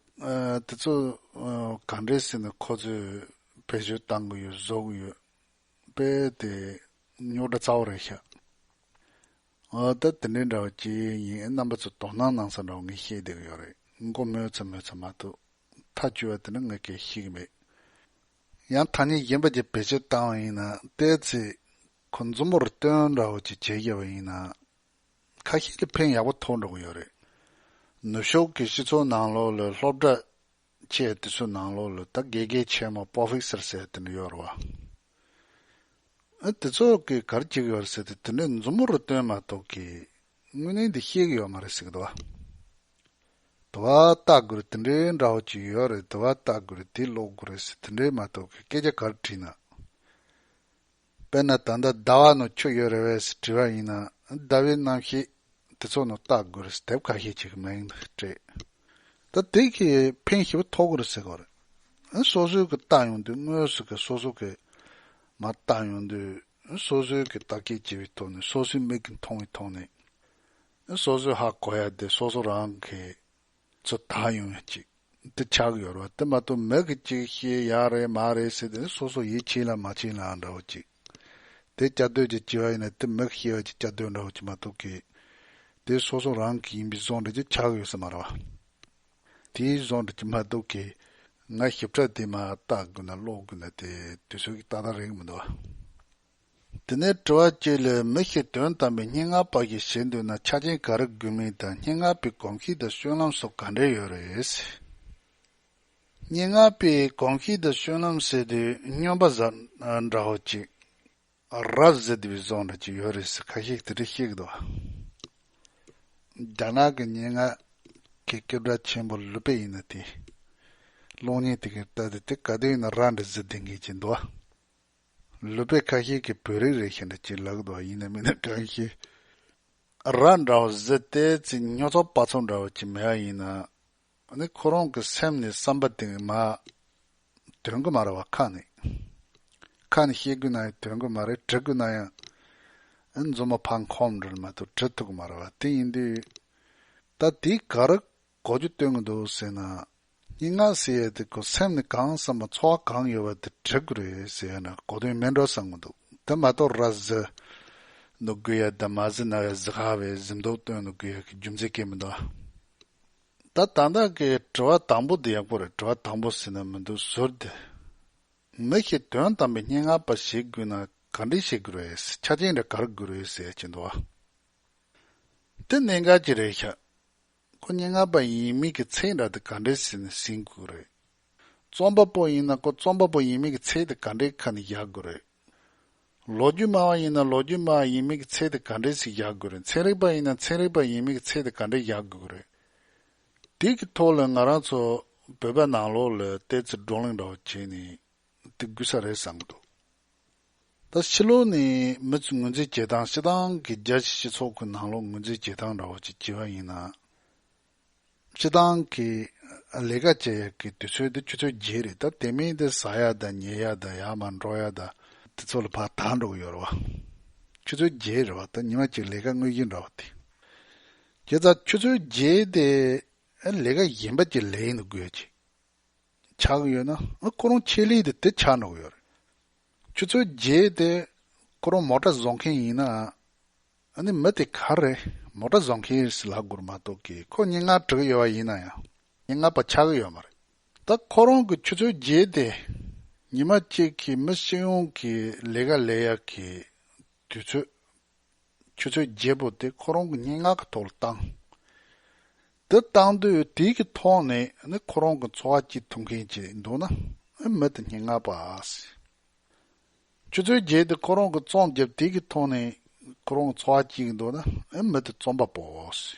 ཨ་དེ་ཚོ་ཨ་ག་འདྲས་ཟེར་ན་ཁོ་ཚོས་བེད་སྤྱོད་བཏང་གི་ཡོད། བཟོ་གི་ཡོད། དཔེ་དེ་རྙོག་དྲ་ཚ་བོ་རེད་ཤག་ཨ་ད་དེ་འདྲའི་འདྲ་བ་ཅིག་ཡིན། རྣམ་པ་ཚོ་དོ་སྣང་གནང་ས་འདྲ་བ་ངས་ཤེས་བསྡད་ཀྱི་ཡོད་རེད། མགོ་མོས་ཚ་མོས་ཚ་མ་གཏོགས་ཐག་གཅོད་པ་དེ་འདྲ་ངས་གལ་ཤེས་ཀྱི་མེད། ཡང་ཐ་སྙད་གཞན་པ་ཅིག་བེད་སྤྱོད་བཏང་བ་ཡིན་ན། ཏོག་ཙམ་ཁོ་མཛུབ་མོར་སྟོན་འདྲ་བོ་ཅིག་བྱས་བཞག་པ་ཡིན་ན། ཁ་ཤས་ལ་ཕན་ཡག་པོ་ཐོགས་འགྲོ་གི་ཡོད་རེད། ནུབ་ཕྱོགས་ཀྱི་སྤྱི་ཚོགས་ནང་ལོགས་ལ་སློབ་གྲྭ་ཆེ་དེ་ཚོའི་ནང་ལོགས་ལ་ད་དགེ་རྒན་ཆེན་མོ་པོ་ཧྥེ་སར་ཟེར་དེ་འདྲ་ཡོད་རེད་བ། ཨ་དེ་ཚོ་གིས་ག་རེ་བྱེད་ཀྱི་ཡོད་རེད་ཟེར་དུས། དེ་འདྲའི་མཛུབ་མོ་རུ་སྟོན་མ་གཏོགས་ཀྱི་དངོས་གནས་འདི་ཤེས་ཀྱི་ཡོད་མ་རེད་ཟེར་གི་འདུག་བ། དུ་བ་ལྟ་དགོས་རེད། དེ་འདྲའི་འདྲ་བོ་ཅིག་ཡོད་རེད། དུ་བ་ལྟ་དགོས་རེད། དེ་ཀློག་དགོས་རེད་ཟེར་དེ་འདྲའི་མ་གཏོགས་ཀྱི་སྐད་ཆ་ག་རེ་དྲིས་ན། དཔེར་ན་ད་ལྟ་ཟླ་བ་ནང་ཆུ་ཡོད་རེད་པས་ཟེར་དྲིས་པ་ཡིན་ན། ཟླ་བའི་རྣམ་ཤེས་དེ་ཚོ་ནང་ལྟ་དགོས་རེད་ཟེར་དེབ་ཁ་ཤས་ཅིག་མིང་སྤྲད། ད་དེ་གིས་ཕན་ཞེ་པོ་ཐོགས་ཀྱི་རེད་ཟེར་གྱི་རེད། སོ་སོའི་གི་ལྟ་ཡོང་དུས། དངོས་སུ་གི་སོ་སོ་གི་མར་ལྟ་ཡོང་དུས། སོ་སོའི་གི་བརྟག་དཔྱད་བྱས་པའི་ཐོག་ནས། སོ་སོའི་མིག་གིས་མཐོང་བའི་ཐོག་ནས། སོ་སོས་ཧ་གོ་ཡ་དེ་སོ་སོ་རང་གིས་ཚོ་ད་ཡོང་ཡ་ཅིག་དེ་ཆགས་ཀྱི་ཡོད་རེད་བ། དེ་མ་གཏོགས་མི་གིས་ཅིག་བཤད་ཡག་རེད་མ་རེད་ཟེར་དེ་སོ་སོ་ཡིད་ཆེས་ལ་མ་ཆེས་ལ་འདྲ་བོ་ཅིག་དེ་བསྐྱར་ཟློས་ཅིག་བྱས་པ་ཡིན་ན། དེ་མི་གིས་བཤད་པ་ཅིག་བསྐྱར་ཟློས་འདྲ་བོ་ཅིག་མ་གཏོགས་ཀྱི། དེ་སོ་སོ་རང་གི་ཡིན་པའི་བཟོ་འདྲ་ཅིག་ཆགས་ཀྱི་ཡོད་ས་མ་རེད་བ། དེའི་བཟོ་འདྲ་ཅིག་མ་གཏོགས་ཀྱི། ང་ཞིབ་ཕྲ་དེ་མར་ལྟ་དགོས་ན་ཀློག་དགོས་ན་དེ་དུས་ཚོད་ཀྱིས་ཏག་ཏག་རེག་གི་མི་འདུག་བ། དེ་ནས་དྲི་བ་གཅིག་ལ། མི་ཞིག་དོན་དམ་པའི་སྙན་ངག་པ་ཞིག་བྱེད་འདོད་ན་ཆ་རྐྱེན་ག་རེ་དགོས་མིན་དང་། སྙན་ངག་པའི་གོམས་གཤིས་དང་སྤྱོད་ལམ་སོགས་ག་འདྲ་ཡོད་རེད། སྙན་ངག་པའི་གོམས་གཤིས་དང་སྤྱོད་ལམ་ཟེར་དུས་སྨྱོན་པ་ཟ་འདྲ་བོ་ཅིག་ར་བཟི་བསྡད་པའི་བཟོ་འདྲ་ཅིག་ཡོད་རེད་ཟེར་ཁ་ཤས་དེ་འདྲ་བཤད་ཀྱི་འདུག་བ། རྒྱ་ནག་གི་སྙན་ངག་གི་སྐད་གྲགས་ཆེན་པོ་ལུ་པེ་ཡིན་ན། དེ་གློག་བརྙན་དེ་གར་ལྟ་དུས་དེ་ག་དུས་ཡིན་ན་ར་འདྲ་བཟི་བསྡད་མཁན་ཅིག་འདུག་བ། ལུ་པེ་ཁ་ཤས་ཀྱིས་བོད་རིགས་རེད་ཤག་འདྲ་ཅིག་ལབ་ཀྱི་འདུག་བ། ཡིན་ན་མིན་ན་གང་ཤེས། ར་འདྲ་བོ་བཟི་ཏོག་ཙམ་སྨྱོ་ཚོགས་པ་ཚོགས་འདྲ་བོ་ཅིག་མེད་པ་ཡིན་ན། ཨ་ནི་ཁོ་རང་གི་སེམས་ནས་བསམ་པ་དེ་མར་དོན་གི་མ་རེད་བ། ཁ་ནས་ཁ་ནས་བཤད་དགོས་ན་ཡང་དོན་གི་མ་རེད། འབྲི་དགོས་ན་ཡང་ཨ་ནི་མཛུབ་མོ་ཕར་འཁོར་འགྲོ་མ་གཏོགས་འབྲི་ཐུབ་གི་མ་རེད་བ། དེ་ཡིན་དུས་ད་དེ་ག་རེ་གོ་རྒྱུ་སྟོན་གི་འདུག་ཟེར་ན། སྙན་ངག་ཟེར་ཡ་དེ་ཁོ་སེམས་ནས་གང་བསམ་པ་ཚོར་བ་གང་ཡོད་པ་དེ་འབྲི་དགོས་རེད་ཟེར་ཡ་ན་གོ་དོན་མེད་འགྲོ་བསམ་གི་འདུག་དེ་མ་གཏོགས་ར་བཟི་ནོ་དགོས་ཡ་དང་། མ་བཟི་ན་ཡ་བཟི་ཁ་བའི་གཟིམ་མདོག་སྟོན་ནོ་དགོས་ཡ་གི་རྒྱུ་མཚན་གང་ཡང་མི་འདུག་ད་ད་ལྟ་གི་དྲི་བ་དང་པོ་འདི་ཡག་པོ་རེད། དྲི་བ་དང་པོ་ཟེར་ན་མི་འདུག་ཟུར་དེ། མི་ཞིག་དོན་དམ་པའི་སྙན་ངག་པ་ཞིག་དགོས་ན་ག་འདྲ་ཞིག་དགོས་རེད། ཆ་རྐྱེན་འདྲ་ག་རེ་དགོས་རེད་ཟེར་གྱི་འདུག་བ། དེ་གནད་འགག་ཅིག་རེད་ཤག་ཁོ་སྙན་ངག་པ་ཡིན་མིན་གྱི་ཚད་འདྲ་དེ་ག་འདྲས་ཟིན་ཟིན་དགོས་རེད། རྩོམ་པ་པོ་ཡིན་ན་ཁོ་རྩོམ་པ་པོ་ཡིན་མིན་གྱི་ཚད་དེ་ག་འདྲས་ཁ་ནས་བཞག་དགོས་རེད། ལོ་རྒྱུས་སྨྲ་བ་ཡིན་ན་ལོ་རྒྱུས་སྨྲ་བ་ཡིན་མིན་གྱི་ཚད་དེ་ག་འདྲས་ཞིག་བཞག་དགོས་རེད། ཚན་རིག་པ་ཡིན་ན་ཚན་རིག་པ་ཡིན་མིན་གྱི་ཚད་དེ་ག་འདྲས་བཞག་དགོས་རེད། དེ་གི་ཐོག་ལ་ང་རང་ཚོ་བོད་པ་ནང་ལོགས་ལ་ཏོག་ཙམ་བགྲོ་གླེང་འདྲ་བོ་བྱས་ནས་དེ་དགོས་ས་རེད་བསམ་གྱི་འདུག་ད་ཕྱི་ལོགས་ནས་མི་ཚོས་ངོས་འཛིན་བྱེད་སྟངས། སྤྱིར་བཏང་གི་རྒྱལ་སྤྱི་སྤྱི་ཚོགས་ཀྱི་ནང་ལོགས་ངོས་འཛིན་བྱེད་སྟངས་འདྲ་བོ་ཅིག་བྱས་པ་ཡིན་ན། སྤྱིར་བཏང་གི་ལས་ཀ་བྱེད་ཡག་གི་དུས་ཚོད་འདི་ཆུ་ཚོད་བརྒྱད་རེད། ད་དེ་མིན་དེ་ཟ་ཡག་དང་ཉལ་ཡག་དང་ཡར་མར་འགྲོ་ཡག་དང་དེ་ཚོ་ལ་ཕར་ད་འགྲོ་གི་ཡོད་རེད་བ། ཆུ་ཚོད་བརྒྱད་རེད་བ། ད་ཉི་མ་གཅིག་ལས་ཀ་དངོས་གཞི་འདྲ་བ་དེ། བྱས་ཙང་ཆུ་ཚོད་བརྒྱད་དེ་ལས་ཀ་གཞན་པ་ཅིག་ལས་ཡིན་དགོས་ཡ་ཅིག་ཆགས་ཀྱི་ཡོད་ན། ཨ་ཁོ་རང་ཆེད་ལས་དེ་དེ་ཆགས་འགྲོ་གི་ཡོད་རེད། ཆུ་ཚོད་བརྒྱད་དེ་ཁོ་རང་མོ་ཊ་བཟོ་མཁན་ཡིན་ན། ཨ་ནི་མི་དེ་ག་རེ་མོ་ཊ་བཟོ་མཁན་ཟེར་ལབ་དགོས་རེད་མ་གཏོགས་ཀྱི། ཁོ་སྙན་ངག་འབྲི་གི་ཡོད་པ་ཡིན་ན་ཡང་སྙན་ངག་པ་ཆགས་ཀྱི་ཡོད་མ་རེད། ད་ཁོ་རང་གི་ཆུ་ཚོད་བརྒྱད་དེ་ཉི་མ་གཅིག་གི་མི་སྤྱི་ཡོངས་ཀྱི་ལས་ཀ་ལས་ཡག་གི་དུས་ཚོད། ཆུ་ཚོད་བརྒྱད་པོ་དེ་ཁོ་རང་གི་སྙན་ངག་གི་ཐོག་ལ་བཏང་། དེ་བཏང་དུས་དེ་གི་ཐོག་ནས་ནི་ཁོ་རང་གི་འཚོ་བ་སྐྱེལ་ཐུབ་མཁན་ཅིག་འདུག་ན་མི་དེ་སྙན་ངག་པ་ཨ་སི། ཆུ་ཚོད་བརྒྱད་དེ་ཁོ་རང་གི་རྩོམ་བརྒྱབ། དེ་གི་ཐོག་ནས་ཁོ་རང་གི་འཚོ་བ་སྐྱེལ་གི་འདུག་ན་མི་དེ་རྩོམ་པ་པོ་ཨ་སི།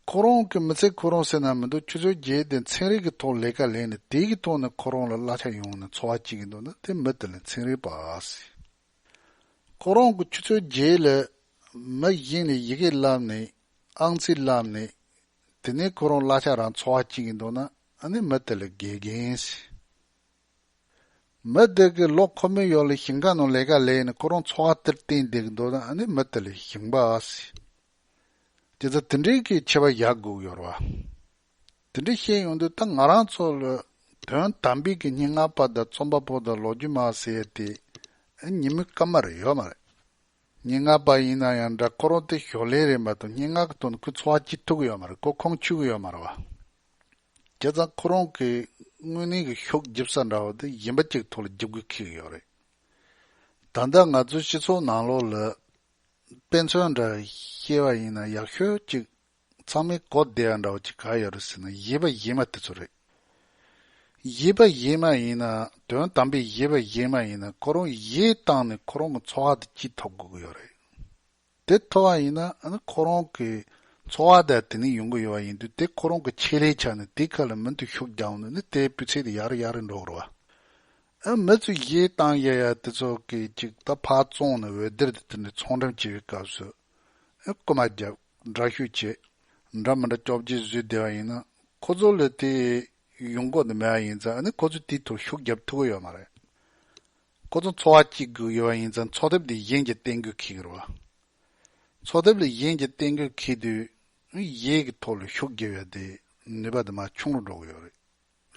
ཁོ་རང་གི་མི་ཚེ་ཁོ་རང་ཟེར་ན་མི་འདུག་ཆུ་ཚོད་བརྒྱད་དེ་ཚན་རིག་གི་ཐོག་ལས་ཀ་ལས་ནས་དེ་གི་ཐོག་ནས་ཁོ་རང་ལ་གླ་ཆ་ཡོང་ནས་འཚོ་བ་སྐྱེལ་གི་འདུག་ན་དེ་མི་དེ་ལ་ཚན་རིག་པ་ཨ་སི། ཁོ་རང་གི་ཆུ་ཚོད་བརྒྱད་ལ་མི་གཞན་ལ་ཡི་གེ་བསླབས་ནས་ཨང་རྩིས་བསླབས་ནས་དེ་ནས་ཁོ་རང་གླ་ཆ་རག་འཚོ་བ་སྐྱེལ་གི་འདུག་ན་ཨ་ནི་མི་དེ་ལ་དགེ་རྒན་ཟེར། མི་དེ་གི་ལོ་འཁོར་མོའི་ཡོལ་ལ་ཞིང་ཁ་ནང་ལས་ཀ་ལས་ནས་ཁོ་རང་འཚོ་བ་དེར་བརྟེན་བསྡད་ཀྱི་འདུག་ན་ཨ་ནི་མི་དེ་ལ་ཞིང་པ་ཟེར། དེ་ཚོ་དེ་འདྲའི་གི་ཁྱད་པར་བཞག་དགོས་ཀྱི་ཡོད་རེད་བ། དེ་འདྲ་བཤད་ཡོང་དུས་ད་ང་རང་ཚོ་ལ་དོན་དམ་པའི་གི་སྙན་ངག་པ་དང་རྩོམ་པ་པོ་དང་ལོ་རྒྱུས་སྨྲ་བ་ཟེར་ཡ་དེ་ཉིན་མོའི་སྐར་མ་རེ་ཡོད་མ་རེད། སྙན་ངག་པ་ཡིན་ན་ཡང་འདྲ། ཁོ་རང་དེ་ཞོར་ལས་རེད་མ་གཏོགས་སྙན་ངག་གི་ཐོག་ནས་ཁོས་འཚོ་བ་སྐྱེལ་ཐུབ་ཀྱི་ཡོད་མ་རེད། ཁོ་ཁུངས་འཁྱོལ་གྱི་ཡོད་མ་རེད་བ། བྱས་ཙང་ཁོ་རང་གི་དངོས་གནས་ཀྱི་ཤུགས་རྒྱབ་ས་འདྲ་བོ་དེ་གཞན་པ་གཅིག་ཐོག་ལ་རྒྱབ་དགོས་འཁེལ་གྱི་ཡོད་རེད། ད་ལྟ་ང་ཚོའི་སྤྱི་ཚོགས་ནང་ལོགས་ལ་དཔེ་མཚོན་འདྲ་བཤད་པ་ཡིན་ན་ཡག་ཤོས་གཅིག་ཚང་མས་གོ་བདེ་བ་འདྲ་བོ་ཅིག་ག་ཡོད་རེད་ཟེར་ན། གཞས་པ་གཞས་མ་དེ་ཚོ་རེད། གཞས་པ་གཞས་མ་ཡིན་ན། དོན་དམ་པའི་གཞས་པ་གཞས་མ་ཡིན་ན་ཁོ་རང་གཞས་བཏང་ནས་ཁོ་རང་གི་འཚོ་བ་དེ་སྐྱེལ་ཐུབ་དགོས་ཀྱི་ཡོད་རེད། དེ་ཐུབ་པ་ཡིན་ན་ཨ་ནི་ཁོ་རང་གི་འཚོ་བ་དང་དེ་ནས་ཡོང་གི་ཡོད་པ་ཡིན་དུས། དེ་ཁོ་རང་གི་ཆེད་ལས་ཆགས་ནས་དེའི་ཁ་ལ་མུ་མཐུད་ཤུགས་རྒྱག་འོང་ནས་ནི་དེའི་སྤུས་ཚད་དེ་ཡར་ཡར་འགྲོ་གི་རེད་བ། ཨ་མི་ཚོས་གཞས་བཏང་ཡ་ཡ་དེ་ཚོ་གི་ཅིག་ད་ཕར་བཙོང་ནས་འོད་སྡེར་དེ་དེ་འདྲ་ཚོང་འགྲེམས་བྱེད་པའི་སྐབས་སུ། ཨ་རྐུ་མ་རྒྱབ། འདྲ་བཤུས་བྱེད། འདྲ་མི་འདྲ་སྐྱོབ་བྱེད་བཟོས་བསྡད་པ་ཡིན་ན། ཁོ་ཚོ་ལ་དེ་ཡོང་གི་མེད་པ་ཡིན་ཙང་ཨ་ནི་ཁོ་ཚོས་དེའི་ཐོག་ཤུགས་རྒྱབ་ཐུབ་ཀྱི་ཡོད་མ་རེད། ཁོ་ཚོ་འཚོ་བ་སྐྱེལ་དགོས་ཡོད་པ་ཡིན་ཙང་འཚོ་ཐབས་དེ་གཞན་གྱིས་བསྟན་དགོས་འཁེལ་གྱི་རེད་བ། འཚོ་ཐབས་ལ་གཞན་གྱིས་བསྟན་དགོས་འཁེལ་དུས། གཞས་ཀྱི་ཐོག་ལ་ཤུགས་རྒྱབ་ཡ་དེ་ནུས་པ་དེ་མར་ཆུང་རུ་འགྲོ་གི་ཡོད་རེད།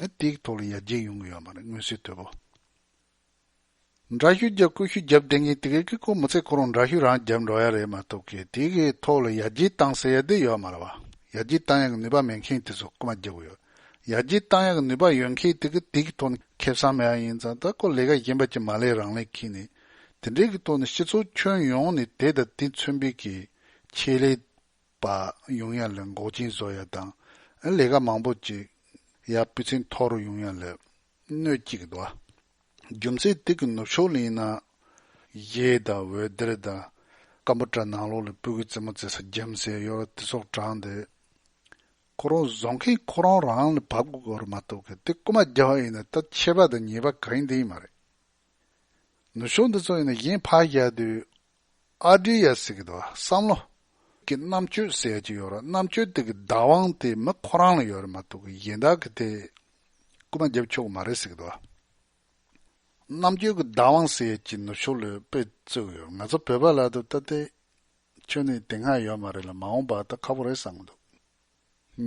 ཨ་དེའི་ཐོག་ལ་ཡར་རྒྱས་ཡོང་གི་ཡོད་མ་རེད། མངོན་གསལ་དོད་པོ། འདྲ་བཤུས་རྒྱབ་རྐུ་བཤུས་རྒྱབ་བསྡད་མཁན་དེ་གས་ཀྱིས་ཁོ་མི་ཚེ་ཁོ་རང་འདྲ་བཤུས་རང་རྒྱབ་འགྲོ་ཡ་རེད་མ་གཏོགས་ཀྱི་དེ་གི་ཐོག་ལ་ཡར་རྒྱས་བཏང་ཟེར་ཡ་དེ་ཡོད་མ་རེད་བ། ཡར་རྒྱས་བཏང་ཡ་གི་ནུས་པ་མེད་མཁན་དེ་ཚོ་རྐུ་མ་རྒྱག་གི་ཡོད། ཡར་རྒྱས་བཏང་ཡ་གི་ནུས་པ་ཡོད་མཁན་དེ་གི་དེ་གི་ཐོག་ནས་ཁེ་བཟང་མེད་པ་ཡིན་ཙང་ད་ཁོ་ལས་ཀ་གཞན་པ་ཅིག་མ་ལས་རང་ལས་འཁེལ་ནས། དེ་འདྲའི་གི་ཐོག་ནས་སྤྱི་ཚོགས་ཁྱོན་ཡོངས་ནས་དེ་དང་དེ་མཚུངས་པའི་གི་ཆེད་ལས་པ་ཡོང་ཡ་ལ་འགོག་རྐྱེན་བཟོ་ཡ་དང་། ལས་ཀ་མང་པོ་ཅིག་ཡར་སྤུས་ཚད་མཐོ་རུ་ཡོང་ཡ་ལ་གནོད་སྐྱེལ་གི་འདུག་བ། རྒྱུ་མཚན་དེ་གི་ནུབ་ཕྱོགས་ལ་ཡིན་ན། གཞས་དང་འོད་སྡེར་དང་། ཀམ་པུ་ཊར་ནང་ལོགས་ལ་སྤུ་གུ་རྩེད་མོ་རྩེ་ས་འཇམ་ཟེར་ཡོད་ར་དེ་སོགས་དྲངས་ཏེ། ཁོ་རང་བཟོ་མཁན་ཁོ་རང་རང་ལ་བབ་དགོས་ཀྱི་རེད་མ་གཏོགས་གི་དེ་རྐུ་མ་རྒྱག་པ་ཡིན་ན་ད་ཆད་པ་དང་ཉེས་པ་གང་ཡིན་དེ་ཡིན་མ་རེད། ནུབ་ཕྱོགས་འདི་ཚོ་ཡིན་ན་གཞན་ཕར་བཞག་དུས། ཨ་ཌི་ཡ་ཟེར་གི་འདུག་བ། བསམ་བློ་གི་རྣམ་དཔྱོད་ཟེར་ཡ་ཅིག་ཡོད་ར། རྣམ་དཔྱོད་དེ་གི་བདག་དབང་དེ་མི་ཁོ་རང་ལ་ཡོད་རེད་མ་གཏོགས་གི་གཞན་དག་གི་དེ་རྐུ་མ་རྒྱབ་ཆོག་གི་མ་རེད་ཟེར་གི་འདུག་བ། རྣམ་དཔྱོད་ཀྱི་བདག་དབང་ཟེར་ཡ་ཅིག་ནུབ་ཕྱོགས་ལ་དཔེ་བརྩི་གི་ཡོད། ང་ཚོ་བོད་པ་ལ་ད་ལྟ་དེ་ཁྱོན་ནས་དེ་སྔ་ཡོད་མ་རེད་ལ། མ་འོངས་པ་ད་ཁག་པོ་རེད་བསམ་གི་འདུག་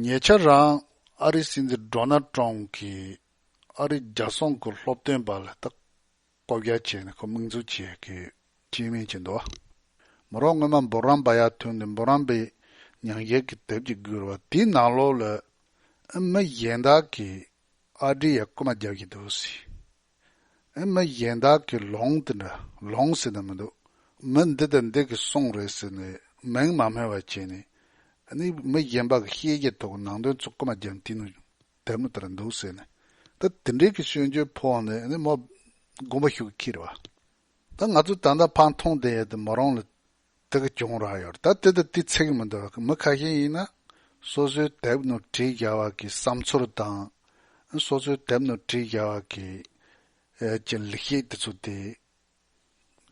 ཉེ་ཆར་རང་ཨ་རིའི་སྲིད་འཛིན་ཌོ་ནལ་ཊམ་གྱིས་ཨ་རིའི་རྒྱལ་སྲུང་གི་སློབ་སྟོན་པ་ལ་ད་བསྐོ་བཞག་བྱས་ནས་ཁོ་དམིགས་འཛུགས་བྱས་ཀྱི་སྐྱེས་དམན་ཅིག་འདུག་མོ་རང་སྔོན་མ་འབུམ་རམས་པ་ཡར་ཐོན་ནས་འབུམ་རམས་པའི་ཉམས་ཞིབ་ཀྱི་དེབ་ཅིག་བསྒྱུར་བ་དེའི་ནང་ལོགས་ལ་ཨ་མི་གཞན་དག་གིས་ཨ་ཌི་ཡ་རྐུ་མ་རྒྱག་གི་འདུག་ཟེར། ཨ་མི་གཞན་དག་གིས་ལོང་དེ་འདྲ་ལོང་ཟེར་ན་མི་འདུག་མི་འདི་དང་འདི་གི་སོང་རེད་ཟེར་ནས་མིང་མ་སྨོས་པ་བྱས་ནས། ཨ་ནི་མི་གཞན་པ་གི་བཤད་རྒྱ་ཐོག་གི་ནང་དོན་ཚོ་རྐུ་མ་རྒྱབ་དེ་ནི་དེབ་ནི་ལྟར་འདུག་ཟེར་ནས། ད་དེ་འདྲའི་གི་སྐྱོན་བརྗོད་ཕོག་ནས་ཨ་ནི་མོ་དགོངས་པ་ཞུ་གི་ཁྱེར་བ། ད་ང་ཚོ་ད་ལྟ་ཕར་མཐོང་བསྡད་ཡ་དེ་མོ་རང་ལ་དེ་གི་གྱོང་རག་ཡོད་རེད། ད་དེ་དང་དེ་ཚིག་གི་མི་འདུག་མི་ཁ་ཤས་ཡིན་ན་སོ་སོའི་དེབ་ནང་བྲིས་བཞག་པ་གི་བསམ་ཚུལ་དང་། སོ་སོའི་དེབ་ནང་བྲིས་བཞག་པ་གི་ཨེ་ཅི་ལེགས་བཤད་དེ་ཚོ་དེ།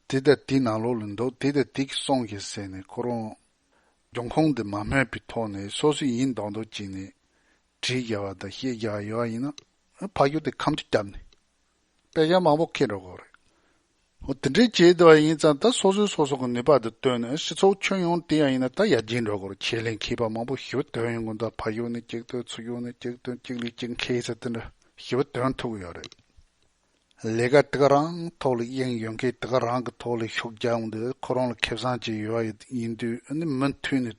དེ་དང་དེའི་ནང་ལོགས་ལ་འདུག་དེ་དང་དེ་གི་གསུངས་ཤིག་ཟེར་ནས་ཁོ་རང་འབྱུང་ཁུངས་དེ་མ་སྨོས་པའི་ཐོག་ནས་སོ་སོ་ཡིན་མདོག་མདོག་བྱས་ནས་བྲིས་བཞག་པ་དང་བཤད་བཞག་པ་ཡོད་པ་ཡིན་ན། ཕ་ཡུལ་དེ་ཁ་མཆུ་བརྒྱབ་ནས་དཔེ་ཆ་མང་པོ་ཁྱེར་འགྲོ་དགོས་རེད། འོ་དེ་འདྲའི་བྱས་བསྡད་པ་ཡིན་ཙང་ད་སོ་སོས་སོ་སོ་གི་ནུས་པ་དེ་བཏོན་ནས་སྤྱི་ཚོགས་ཁྱོན་ཡོངས་དེ་ཡང་ཡིན་ན་ད་ཡར་རྒྱས་འགྲོ་དགོས་རེད། ཆེད་ལས་མཁས་པ་མང་པོ་ཞེ་པོ་ཐོན་ཡོང་གི་འདུག་ཕ་ཡུལ་ནས་གཅིག་ཐོན། ཚུར་ཡོང་ནས་གཅིག་ཐོན། གཅིག་ལས་གཅིག་མཁས་ས་དེ་འདྲ་ཞེ་པོ་ཐོན་ཐུབ་ཀྱི་ཡོད་རེད། ལས་ཀ་དེ་ག་རང་ཐོག་ལ་དབྱིངས་ཡོད་མཁན་དེ་ག་རང་གི་ཐོག་ལ་ཤུགས་རྒྱག་འོང་དུས་ཁོ་རང་ལ་ཁེ་བཟང་ཅིག་ཡོད་པ་ཡིན་དུས་ཨ་ནི་མུ་མཐུད་ནས་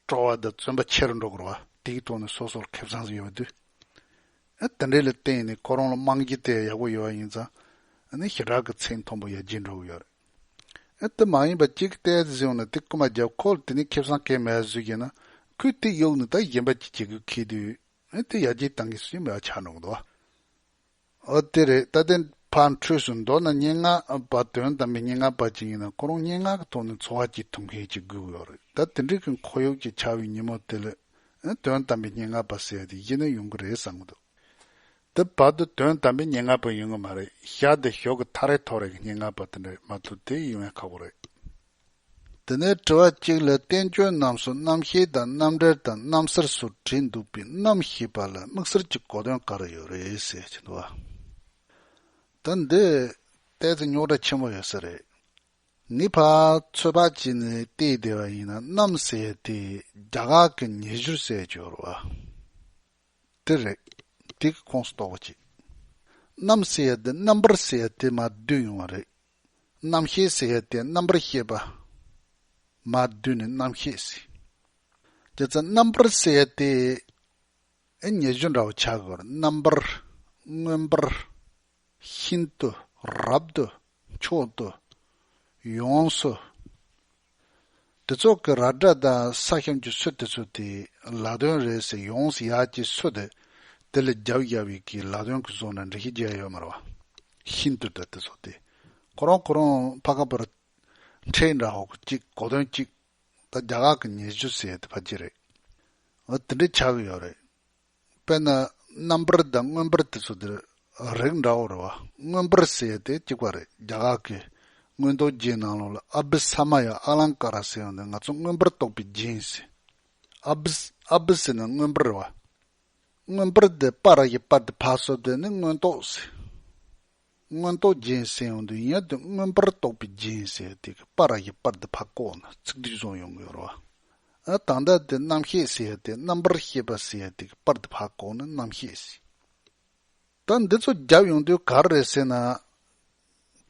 སྤྲོ་བ་དང་བརྩོན་པ་ཆེ་རུ་འགྲོ་དགོས་རེད་བ། དེའི་ཐོག་ནས་སོ་སོར་ཁེ་བཟང་ཟིག་ཡོད་པ་དུས། ཨ་དེ་འདྲའི་ལ་བརྟེན་ནས་ཁོ་རང་ལ་རྨང་གཞི་དེ་ཡག་པོ་ཡོད་པ་ཡིན་ཙང་ཨ་ནི་ཞེ་དྲག་གི་ཚད་མཐོན་པོ་ཡར་རྒྱས་འགྲོ་གི་ཡོད་རེད། ཨ་དེ་མ་ཡིན་པ་གཅིག་གི་ལྟས་ཟིན་ན་དེ་རྐུ་མ་རྒྱབ་ཁོ་ལ་དེ་ནས་ཁེ་བཟང་གང་མེད་བཟོས་ཀྱི་ན་ཁོས་དེ་གཡུག་ནས་ད་གཞན་པ་ཅིག་བྱེད་དགོས་ཁེལ་དུས། ཨ་དེ་ཡར་རྒྱས་གཏང་གི་སུ་མེད་པ་ཆགས་འགྲོ་གི་འདུག་བ། ཨོ་དེ་རེད། ད་དེ་ཕར་འཕྲོས་སུ་མདོར་ན་སྙན་ངག་པ་དོན་དམ་པའི་སྙན་ངག་པ་ཅིག་ཡིན་ན་ཁོ་རང་སྙན་ངག་གི་ཐོག་ནས་འཚོ་བ་སྐྱེལ་ཐུབ་མཁན་ཅིག་དགོས་ཀྱི་ཡོད་རེད། ད་དེ་འདྲའི་གི་ཁོར་ཡུག་ཅིག་ཆགས་པའི་ཉིན་མོ་དེ་ལ་ཨ་དོན་དམ་པའི་སྙན་ངག་པ་ཟེར་ཡ་དེ་གཞི་ནས་ཡོང་གི་རེད་བསམ་གི་འདུག་དེ་བར་དུ་དོན་དམ་པའི་སྙན་ངག་པ་ཡོང་གི་མ་རེད། ཤ་དེ་ཞོག་གི་ཐག་རེ་ཐོག་རེ་གི་སྙན་ངག་པ་དེ་འདྲ་མ་གཏོགས་དེ་ཡོང་ཡ་ཁག་པོ་རེད། དེ་ནས་དྲི་བ་གཅིག་ལ་བསྟན་བཅོས་རྣམས་སུ་རྣམ་ཤེས་དང་རྣམ་འགྲེལ་དང་རྣམ་གསལ་སོགས་བྲིས་འདུག་པས་རྣམ་ཞེས་པ་ལ་དམིགས་བསལ་གྱི་གོ་དོན་ག་རེ་ཡོད་རེད་ཟེར་གྱི་འདུག་བ། ད་འདི་ཏོག་ཙམ་རྙོག་དྲ་ཆེན་པོ་ཡོད་ས་རེད། ངས་ཕར་ཚོད་དཔག་བྱས་ནས་བལྟས་བསྡད་པ་ཡིན་ན་རྣམ་ཟེར་ཡ་དེ་རྒྱ་གར་གྱི་ཉི་ཤུ་ཟེར་གྱི་ཡོད་རེད་བ། དེ་རེད། དེ་གི་ཁོངས་སུ་གཏོགས་པ་ཅིག་རྣམ་ཟེར་ཡ་དེ་རྣམ་པར་ཟེར་ཡ་དེ་མར་བསྡུས་ཡོང་བ་རེད། རྣམ་ཤེས་ཟེར་ཡ་དེ་རྣམ་པར་ཤེས་པ། མ་བསྡུས་ནས་རྣམ་ཤེས་ཟེར། དེ་ཚོ་རྣམ་པར་ཟེར་ཏེ། ཨེ་ཉེ་ཞོ་འདྲ་བོ་ཆགས་དགོས་རེད། རྣམ་པར། མངོན་པར། ཤིན་ཏུ། རབ་ཏུ། མཆོག་ཏུ། ཡོངས་སུ། དེ་ཚོ་གི་ར་སྒྲ་དང་ས་གཤམ་གྱི་སུ་དེ་ཚོ་དེ་ལ་དོན་རེད་ཟེར། ཡོངས་སུ་ཡག་གི་སུ་དེ་དེ་ལ་རྒྱབ་རྒྱབ་པའི་གི་ལ་དོན་གི་བཟོ་ན་འགྲེལ་བཤད་རྒྱག་ཡོད་མ་རེད་བ། ཤིན་ཏུ་དེ་དེ་ཚོ་དེ་ཁོ་རང་ཁོ་རང་ཕ་ཁ་པར་ཕྲད་འདྲ་བོ་གཅིག་གོ་དོན་གཅིག་ད་རྒྱ་གར་གི་ཉེ་ཞོ་ཟེར་དེ་ཕལ་ཆེར་རེད། འོ་དེ་འདྲའི་ཆགས་ཀྱི་ཡོད་རེད། དཔེར་ན་རྣམ་པར་དང་མངོན་པར་དེ་ཚོ་དེར་རིགས་འདྲ་བོ་རེད་བ། མངོན་པར་ཟེར་ཡ་དེ་གཅིག་པ་རེད། རྒྱ་གར་གྱི་མངོན་རྟོགས་རྒྱན་ནང་ལོགས་ལ་ཨ་བྷི་ས་མ་ཡ་ཨ་ལང་ཀ་ར་ཟེར་ཡོང་དུས་ང་ཚོ་མངོན་པར་རྟོགས་པའི་རྒྱན་ཟེར། ཨ་བྷི་ཨ་བྷི་ཟེར་ན་མངོན་པར་རེད་བ། མངོན་པར་དེ་པ་ར་ཡི་པར་དེ་ཕར་སོ་དེ་ནི་མངོན་རྟོགས་ཟེར། མངོན་རྟོགས་རྒྱན་ཟེར་ཡོང་དུས་ཡིན་ཡང་དེ་མངོན་པར་རྟོགས་པའི་རྒྱན་ཟེར་དེ་གི་པ་ར་ཡི་པར་དེ་ཕར་བཀོག་ན་ཚིག་སྡུད་བཟོ་ཡོང་གི་ཡོད་རེད་བ། ཨ་ད་ལྟ་དེ་རྣམ་ཤེས་ཟེར་ཡ་དེ་རྣམ་པར་ཤེས་པ་ཟེར་ཡ་དེ་གི་པར་དེ་ཕར་བཀོག་ན་རྣམ་ཤེས་ཟེར། ད་འདི་ཚོ་རྒྱབ་ཡོང་དུས་ག་རེ་རེད་ཟེར་ན།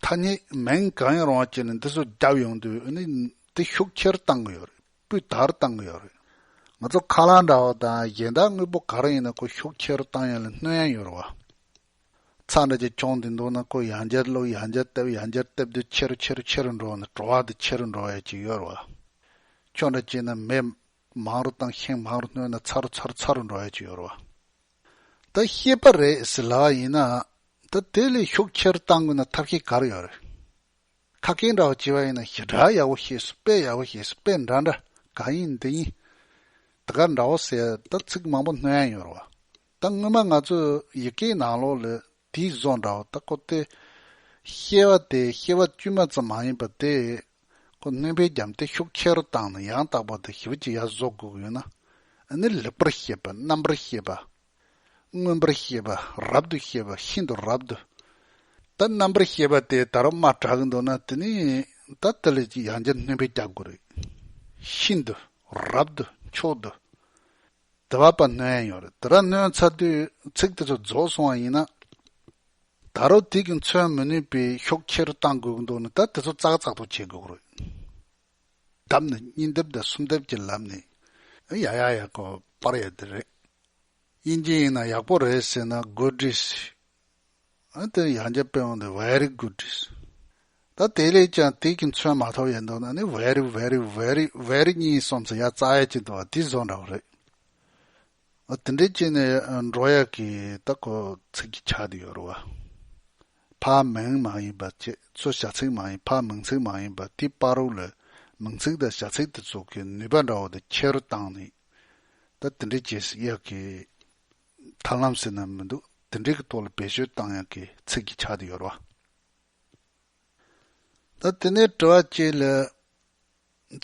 ཐ་སྙད་མིང་གང་ཡང་རུང་བ་བྱས་ནས་འདི་ཚོ་རྒྱབ་ཡོང་དུས་ཨ་ནི་དེ་ཤུགས་ཆེར་བཏང་གི་ཡོད་རེད། སྤུས་དར་བཏང་གི་ཡོད་རེད། ང་ཚོ་ཁ་ལག་འདྲ་བོ་དང་གཞན་དག་དངོས་པོ་ག་རེ་ཡིན་ན་ཁོ་ཤུགས་ཆེར་བཏང་ཡ་ལ་གནོད་ཡ་ཡོད་རེད་བ། ཚྭ་འདྲ་ཅིག་མཆོངས་བསྡད་འདུག་ན་ཁོ་ཡང་བསྐྱར་བླུགས། ཡང་བསྐྱར་བཏབ། ཡང་བསྐྱར་བཏབ་དུས་ཆེ་རུ་ཆེ་རུ་ཆེ་རུ་འགྲོ་བ་ནི་བྲོ་བ་དེ་ཆེ་རུ་འགྲོ་ཡ་ཅིག་ཡོད་རེད་བ། ཆུ་འདྲ་བྱས་ན་མེ་མང་རུ་བཏང་། ཤིང་མང་རུ་སྣོན་ན་ཚ་རུ་ཚ་རུ་ཚ་རུ་འགྲོ་ཡ་ཅིག་ཡོད་རེད་བ། ད་ཤེས་པ་རེད་ཟེར་ལབ་པ་ཡིན་ན། ད་དེ་ལས་ཤུགས་ཆེར་བཏང་དགོས་ན་ཐབས་ཤེས་ག་རེ་ཡོད་རེད། ཁ་སྐད་འདྲ་བོ་བྱས་པ་ཡིན་ན་ཞེ་དྲག་ཡག་པོ་ཤེས་སོང་། དཔེ་ཡག་པོ་ཤེས་སོང་། དཔེ་འདྲ་འདྲ་ག་ཡིན་འདི་ཡིན། དེ་ག་འདྲ་བོ་ཟེར་ད་ཚིག་མང་པོ་སྣོན་ཡ་ཡོད་རེད་བ། ད་སྔོན་མ་ང་ཚོ་ཡི་གེའི་ནང་ལོགས་ལ་དེའི་བཟོ་འདྲ་བོ་ད་ཁོ་དེ་ཤེས་པ་དེ་ཤེས་པ་དཀྱུས་མ་ཙམ་མ་ཡིན་པ་དེ་ཁོ་སྣོན་པའི་རྒྱབ་དེ་ཤུགས་ཆེ་རུ་བཏང་ནས་ཡང་དག་པ་དེ་ཞེ་པོ་ཅིག་ཡར་བཟོ་དགོས་ཀྱི་ཡོད་ན། ཨ་ནི་ལེགས་པར་ཤེས་པ། རྣམ་པར་ཤེས་པ། མངོན་པར་ཤེས་པ། རབ་ཏུ་ཤེས་པ། ཤིན་ཏུ་རབ་ཏུ། ད་རྣམ་པར་ཤེས་པ་དེ་ད་རུང་དམའ་དྲགས་ཀྱི་འདུག་ན་དེ་ནི་ད་དེ་ལས་ཡང་བསྐྱར་སྣོན་པ་རྒྱག་དགོས་རེད། ཤིན་ཏུ། རབ་ཏུ། མཆོག་ཏུ། དེ་བ་པ་སྣོན་ཡ་ཡོད་རེད། དེ་འདྲ་སྣོན་ཚར་དུས་ཚིག་དེ་ཚོ་རྫོགས་སོང་བ་ཡིན་ན། ད་རུང་དེ་གི་མཚོན་མི་ནུས་པའི་ཤུགས་ཆེ་རུ་བཏང་དགོས་ཀྱི་འདུག་ན་ད་དེ་ཚོ་ཙག་ཙག་ཏུ་བྱེད་དགོས་རེད། ལྡབ་ནས་གཉིས་ལྡབ་དང་གསུམ་ལྡབ་ཀྱི་ལམ་ནས་ཡ་ཡ་ཡ་ཁོ་སྤར་ཡ་དེ་རེད། དབྱིན་ཇི་ཡིན་ན་ཡག་པོ་རེད་ཟེར་ན་good ཟེར། ཨ་དེ་ཡང་བསྐྱར་དཔེ་འོང་དུས་very good ཟེར། ད་དེ་ལས་ཀྱང་དེ་གི་མཚོན་མ་ཐོབ་ཡ་འདུག་ན་ནི་very very very very གཉིས་གསུམ་ཟེར་ཡ་རྩ་ཡ་ཅིག་འདུག་བ། དེ་བཟོ་འདྲ་བ་རེད། ཨ་དེ་འདྲའི་བྱས་ནས་འགྲོ་ཡ་གི་ད་ཁོ་ཚིག་གི་ཆ་དེ་ཡོད་རེད་བ། ཕར་མིང་མ་ཡིན་པ་བྱས། ཚུར་བྱ་ཚིག་མ་ཡིན། ཕར་མིང་ཚིག་མ་ཡིན་པ་དེའི་བར་རོལ་ལ་མིང་ཚིག་དང་བྱ་ཚིག་དེ་ཚོ་གི་ནུས་པ་འདྲ་བོ་དེ་ཆེ་རུ་བཏང་ནས། ད་དེ་འདྲའི་བྱས་ཡ་གི་ཐབས་ལམ་ཟེར་ན་མི་འདུག་དེ་འདྲའི་གི་ཐོག་ལ་བེད་སྤྱོད་བཏང་ཡ་གི་ཚིག་གི་ཆ་དེ་ཡོད་རེད་བ། ད་དེ་ནས་དྲི་བ་གཅིག་ལ།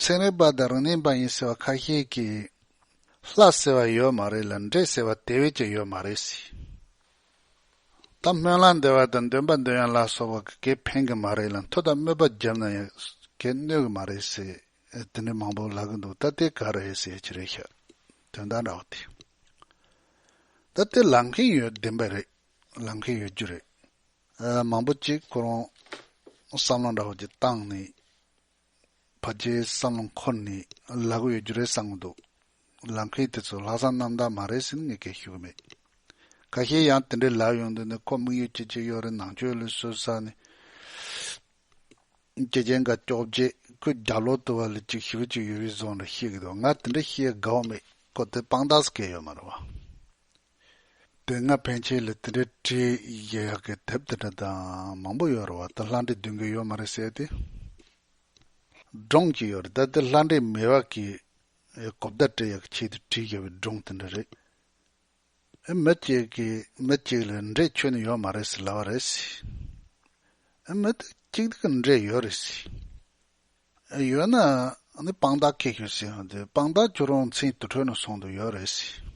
ཚན་རིག་པ་དང་རིག་གནས་པ་ཡིན་ཟེར་བ་ཁ་ཤས་ཀྱིས་ལྷ་ཟེར་བ་ཡོད་མ་རེད་ལ་འདྲེ་ཟེར་བ་དེ་བས་ཀྱང་ཡོད་མ་རེད་ཟེར། ད་སྨོན་ལམ་འདེབས་པ་དང་འདོན་པ་འདོན་ཡ་ལ་སོགས་པ་གིས་ཕན་གི་མ་རེད་ལ་མཐུ་དང་དམོད་པ་བརྒྱབ་ན་ཡང་གིས་གནོད་གི་མ་རེད་ཟེར། དེ་འདྲ་མང་པོ་ལབ་གི་འདུག་ད་དེ་ག་རེ་རེད་ཟེར་གྱི་རེད་ཤག་དོན་དག་འདྲ་བ་དེ། ད་དེ་ལབ་མཁན་ཡོད་བདེན་པ་རེད། ལབ་མཁན་ཡོད་རྒྱུ་རེད། ཨ་མང་པོ་ཅིག་ཁོ་རང་བསམ་བློ་འདྲ་བོ་ཅིག་བཏང་ནས། ཕལ་ཆེར་བསམ་བློ་འཁོར་ནས་ལབ་གི་ཡོད་རྒྱུ་རེད་བསམ་གི་འདུག་ལབ་མཁན་དེ་ཚོ་ལྷག་བསམ་རྣམ་དག་མ་རེད་ཟེར་ནས་ངས་སྐད་ཞུ་གི་མེད། ཁ་ཤས་ཡང་དེ་འདྲའི་ལབ་ཡོང་དུས་ནི་ཁོ་དམིགས་ཡུལ་ཅི་ཅིག་ཡོད་རེད། ནང་ཆོས་ལ་སུ་ས་ནས་ཅི་ཅན་ག་ཅོག་ཅེ་ཁོས་རྒྱབ་ལོག་ཏུ་བ་ལ་ཅིག་ཞིབ་ཅིག་ཡོད་པའི་བཟོ་འདྲ་ཤེས་གི་འདུག་ང་དེ་འདྲ་ཤེས་དགའ་བོ་མེད། ཁོ་དེ་དཔང་རྟགས་སུ་གལ་ཡོད་མ་རེད་བ། དེ་སྔ་ཕན་ཆད་ལ་དེ་འདྲའི་བྲིས་ཡག་གི་དེབ་དེ་འདྲ་དང་མང་པོ་ཡོད་རེད་བ། ད་ལྷ་འདྲེ་སྡོད་མཁན་ཡོད་མ་རེད་ཟེར་ཏེ། སྒྲུང་ཅིག་ཡོད་རེད། ད་དེ་ལྷ་འདྲེ་མེད་པ་གི་གོ་བརྡ་སྤྲད་ཡག་གི་ཆེད་དུ་བྲིས་ཡོད་པའི་སྒྲུང་དེ་འདྲ་རེད། ཨེ་མི་གཅིག་གིས་མི་གཅིག་ལ་འདྲེ་ཁྱོན་ནས་ཡོད་མ་རེད་ཟེར་ལབ་པ་རེད་ཟེར། ཨེ་མི་དེ་གཅིག་དེ་གི་འདྲེ་ཡོད་རེད་ཟེར། ཡོད་ན་ནི་དཔང་རྟགས་ཁྱེར་ཤོག་ཟེར་ཡོང་དུས་དཔང་རྟགས་ཁྱོད་རང་མཚན་དུར་ཁྲོད་ནང་སོང་དུ་ཡོད་རེད་ཟེར།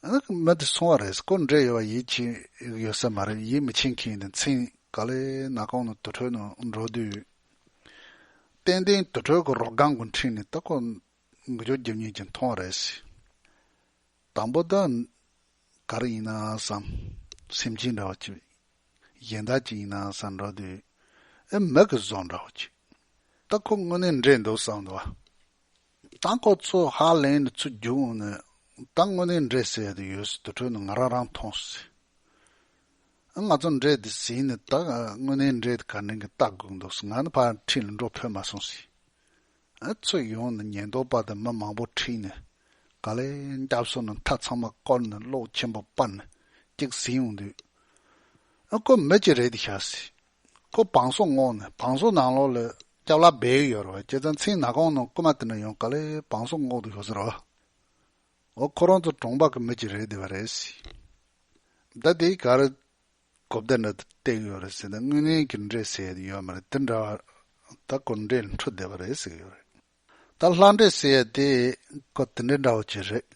ཨ་ནི་མི་དེ་སོང་བ་རེད་ཟེར། ཁོ་འདྲེ་ཡོད་པ་ཡིད་ཆེས་ཡོད་ས་མ་རེད། ཡིད་མི་ཆེས་མཁན་ཡིན་ན་མཚན་ག་ལེ་ནག་ཁུང་ནང་དུར་ཁྲོད་ནང་འགྲོ་དུས། ཏན་ཏན་དུར་ཁྲོད་ཀྱི་རོ་སྒང་གི་འཁྲིས་ནས་ད་ཁོ་འགུལ་སྐྱོད་རྒྱབ་མཁན་ཅིག་མཐོང་བ་རེད་ཟེར། དང་པོ་ད་ག་རེ་ཡིན་ན་བསམ། སེམས་ཅན་འདྲ་བ་ཅིག་གཞན་དག་ཅིག་ཡིན་ན་བསམ་འགྲོ་དུས། ཨེ་མི་གི་བཟོ་འདྲ་བ་ཅིག་ད་ཁོ་དངོས་གནས་འདྲེ་འདུག་བསམ་འདུག་བ། ད་ཁོ་ཚོ་ཧ་ལས་ནས་ཚུར་རྒྱུག་འོང་ནས། ད་དངོས་གནས་འདྲེ་ཟེར་ཡ་དེ་ཡོད་ཟེར། དེ་འཕྲོས་ནས་ང་རང་རང་མཐོང་ཟེར། ཨ། ང་ཚོ་འདྲེ་དེ་ཟིན་ནས། ད་དངོས་གནས་འདྲེ་དེ་ག་འདྲ་གི་ལྟ་དགོས་འདུག་ཟེར། ང་ནི་ཕར་འཁྲིས་ལ་འགྲོ་ཕོད་མ་སོང་ཟེར། ཨ། ཚུར་ཡོང་ནས་ཉེན་རྟོག་པ་དང་མི་མང་པོ་ཁྲིད་ནས། ག་ལེ་རྒྱབ་སོ་ནས་མཐའ་ཚང་མ་བསྐོར་ནས། གློག་ཆེན་པོ་སྤར་ནས་གཅིག་ཟིན་ཡོང་དུས། ཨ། ཁོ་མི་གཅིག་རེད་དེ་ཤག་ཟེར། ཁོ་བང་སོ་སྔོག་ནས། བང་སོ་ནང་ལོགས་ལ་སྐྱབས་ལ་སྦས་ཡོད་རེད་བ། བྱས་ཙང་ཚིག་ནག་ཁུང་ནང་རྐུ་མ་དེ་འདྲ་ཡོང་། ག་ལེ་བང་སོ་སྔོག་འདུག་ཡོད་ཟེར་བ། འོ། ཁོ་རང་ཚོ་གྲོང་པ་གི་མི་གཅིག་རེད་བསྡད་པ་རེད་ཟེར། ད་དེ་ག་རེ་གོ་བརྡ་འདྲ་སྟེར་གི་ཡོད་རེད་ཟེར་ན། དངོས་གནས་ཀྱི་འདྲེ་ཟེར་ཡ་དེ་ཡོད་མ་རེད། དེ་འདྲ་བ་ད་ཁོ་འདྲེ་ལ་འཁྲུལ་བསྡད་པ་རེད་ཟེར་གི་ཡོད་རེད། ད་ལྷ་འདྲེ་ཟེར་ཡ་དེ་ཁོ་དེ་འདྲ་འདྲ་བོ་ཅིག་རེད།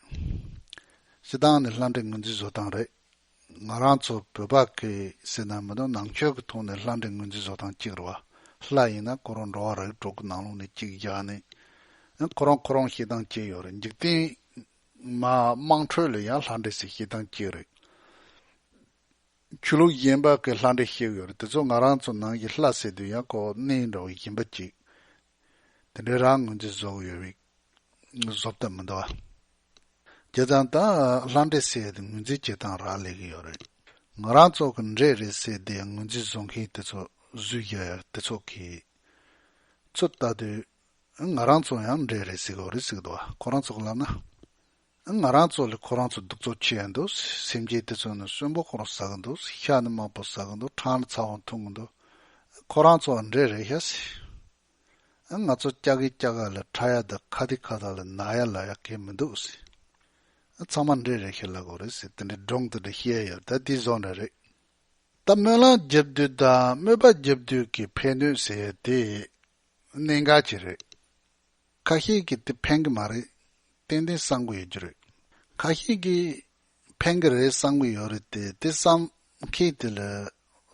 སྤྱིར་བཏང་ནི་ལྷ་འདྲེ་ངོས་འཛིན་བཟོ་སྟངས་རེད། ང་རང་ཚོ་བོད་པ་གི་ཟེར་ན་མི་འདུག་ནང་ཆོས་ཀྱི་ཐོག་ནས་ལྷ་འདྲེ་ངོས་འཛིན་བཟོ་སྟངས་གཅིག་རེད་བ། ལྷ་ཡིན་ན་ཁོ་རང་འགྲོ་བ་རིགས་དྲུག་གི་ནང་ལོགས་ནས་གཅིག་བཞག་ནས། ཁོ་རང་ཁོ་རང་བཤད་སྟངས་གཅིག་ཡོད་རེད། འཇིག་རྟེན་མ་དམངས་ཁྲོད་ལ་ཡང་ལྷ་འདྲེ་ཟེར་བཤད་སྟངས་གཅིག་རེད། ཆོས་ལུགས་གཞན་པ་གི་ལྷ་འདྲེ་བཤད་ཡོད་རེད། དེ་ཚོ་ང་རང་ཚོ་ནང་གི་ལྷ་ཟེར་དུས་ཡང་ཁོ་གནས་འདྲ་བོ་གཞན་པ་ཅིག་དེ་འདྲའི་རང་ངོས་འཛིན་བཟོ་གི་ཡོད་པའི་བཟོ་ལྟ་མི་འདུག་བ། བྱས་ཙང་ད་ལྷ་འདྲེ་ཟེར་དེ་ངོས་འཛིན་བྱེད་སྟངས་རག་ལས་ཀྱི་ཡོད་རེད། ང་རང་ཚོ་གི་འདྲེ་རེད་ཟེར་དེ་ངོས་འཛིན་བཟོ་མཁན་དེ་ཚོ་གཟུགས་ཡ་ཡ་དེ་ཚོ་གི་ཚུར་ལྟ་དུས། ང་རང་ཚོ་ཡང་འདྲེ་རེད་ཟེར་གི་ཡོད་རེད་ཟེར་གི་འདུག་བ། ཁོ་རང་ཚོ་གི་ལབ་ན། ང་རང་ཚོ་ལ་ཁོ་རང་ཚོ་གདུག་རྩུབ་ཆེ་ཡ་འདུག་སེམས་ཅན་དེ་ཚོ་ནི་གསོན་པོ་ཁོ་རང་ཟ་གི་འདུག་ཤ་ནི་མང་པོ་ཟ་གི་འདུག་ཁྲག་ནི་ཚ་བོ་འཐུང་གི་འདུག་ཁོ་རང་ཚོ་འདྲེ་རེད་ཤག་ཟེར། ང་ཚོ་སྐྱ་གི་སྐྱ་ག་ལ་ཁྲག་ཡ་དང་ཁ་དི་ཁ་ཐག་ལ་ན་ཡ་ལ་ཡ་གས་མི་འདུག་ཟེར། ཚང་མ་འདྲེ་རེད་ཤག་ལབ་དགོས་རེད་ཟེར། དེ་འདྲའི་སྒྲུང་དེ་འདྲ་བཤད་ཡ་ཡོད། ད་དེ་བཟོ་འདྲ་རེད། ད་སྨོན་ལམ་རྒྱབ་དུས་དང་དམོད་པ་རྒྱབ་དུས་ཀྱི་ཕན་གནོད་ཟེར་ཡ་དེ་གནད་འགག་ཅིག་རེད། ཁ་ཤས་ཀྱིས་དེ་ཕན་གྱི་མ་རེད། ཏན་ཏན་བསམ་གྱི་ཡོད་རྒྱུ་རེད། ཁ་ཤས་ཀྱིས་ཕན་གྱི་རེད་བསམ་གྱི་ཡོད་རེད་དེ། དེ་བསམ་མཁན་དེ་ལ་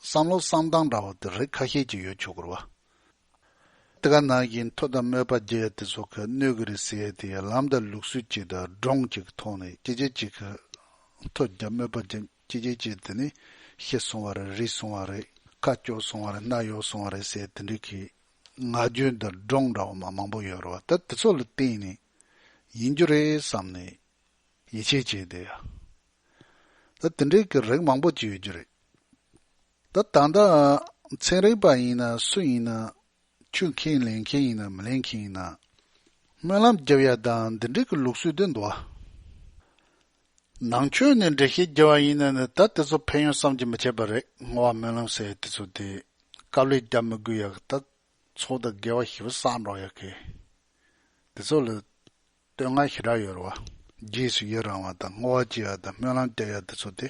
བསམ་བློ་བསམ་སྟངས་འདྲ་བོ་དེ་རིགས་ཁ་ཤས་ཅིག་ཡོད་ཆོག་གི་རེད་བ། དེ་ག་ནང་བཞིན་མཐུ་དང་དམོད་པ་རྒྱག་ཡ་དེ་ཚོ་གི་གནོད་གི་རེད་ཟེར་ཡ་དེ་ཡ་ལམ་དང་ལུགས་སྲོལ་གཅིག་དང་སྒྲུང་གཅིག་གི་ཐོག་ནས་ཅི་བྱེད་ཅིག་གི་མཐུ་རྒྱབ་དམོད་པ་རྒྱབ། ཅི་བྱེད་ཅིག་དེ་ནི་ཤི་སོང་བ་རེད། རིལ་སོང་བ་རེད། ཁ་སྐྱོ་སོང་བ་རེད། སྣ་ཡོ་སོང་བ་རེད་ཟེར་དེ་འདྲའི་གི་ངག་རྒྱུན་དང་སྒྲུང་འདྲ་བོ་མ་མང་པོ་ཡོད་རེད་བ། ད་དེ་ཚོ་ལ་བརྟེན་ནས་ཡིན་རྒྱུ་རེད་བསམ་ནས་ཡིད་ཆེས་བྱས་བསྡད་ཡ། ད་དེ་འདྲའི་གི་རིགས་མང་པོ་ཅིག་ཡོད་རྒྱུ་རེད། ད་ད་ལྟ་ཚན་རིག་པ་ཡིན་ན་སུ་ཡིན་ན། ཆོས་ཁས་ལེན་མཁན་ཡིན་ན་མི་ལེན་མཁན་ཡིན་ན། སྨོན་ལམ་རྒྱབ་ཡ་དང་འདི་འདྲའི་གི་ལུགས་སྲོལ་དེ་འདུག་བ། ནང་ཆོས་ནས་འགྲེལ་བཤད་རྒྱབ་པ་ཡིན་ན་ནི། ད་དེ་ཚོ་ཕན་ཡོན་བསམ་གྱིས་མི་ཁྱབ་པ་རེད། བསྔོ་བ་སྨོན་ལམ་ཟེར་དེ་ཚོ་དེ་དཀའ་ལས་རྒྱབ་མི་དགོས་ཡ། ད་ཚོགས་དང་དགེ་བ་ཞེ་པོ་བསགས་འགྲོ་ཡ་གི། དེ་ཚོ་ལ་བསྟོད་བསྔགས་ཞེ་དྲག་ཡོད་རེད་བ། རྗེས་སུ་ཡི་རང་བ་དང་བསྔོ་བ་བྱེད་ཡ་དང་སྨོན་ལམ་རྒྱག་ཡ་དེ་ཚོ་དེ།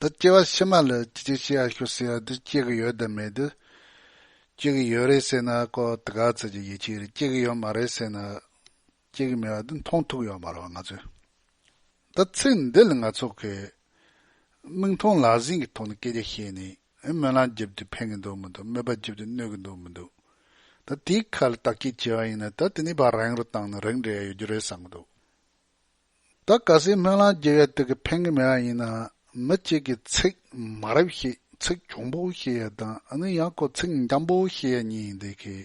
ད་སྐྱེ་བ་ཕྱི་མ་ལ་ཅི་ཅི་ཤི་ཨ་ཤུ་ཟེར་ཡ་དེ་སྐྱེ་གི་ཡོད་དམ་མེད་དེ། སྐྱེ་གི་ཡོད་རེད་ཟེར་ན་ཁོ་དེ་ག་ཚོད་ཀྱི་ཡིད་ཆེས་རེད། སྐྱེ་གི་ཡོད་མ་རེད་ཟེར་ན་སྐྱེ་གི་མེད་པ་དེ་མཐོང་ཐུབ་ཡོད་མ་རེད་བ་ང་ཚོས། ད་ཚིག་འདི་ལ་ང་ཚོ་གི་མིག་མཐོང་ལག་ཟིན་གྱི་ཐོག་ནས་སྐད་ཆ་བཤད་ནས། ཨེ། སྨོན་ལམ་རྒྱབ་དུས་ཕན་གི་འདུག་མི་འདུག་དམོད་པ་རྒྱབ་དུས་གནོད་གི་འདུག་མི་འདུག་ད་དེའི་ཁ་ལ་བརྟག་དཔྱད་བྱས་པ་ཡིན་ན། ད་དེ་ནི་ཕར་རིང་རུ་བཏང་ན་རིང་འགྲོ་ཡ་ཡོད་རྒྱུ་རེད་བསམ་གི་འདུག་ད་གལ་སྲིད་སྨོན་ལམ་རྒྱབ་ཡ་དེ་གི་ཕན་གི་མེད་པ་ཡིན་ན། མི་གཅིག་གིས་ཚིག་མ་རབས་བཤད། ཚིག་གྱོང་པོ་བཤད་ཡ་དང་། ཨ་ནི་ཡང་ཁོ་ཚིག་འཇམ་པོ་བཤད་ཡ་གཉིས་འདི་གི་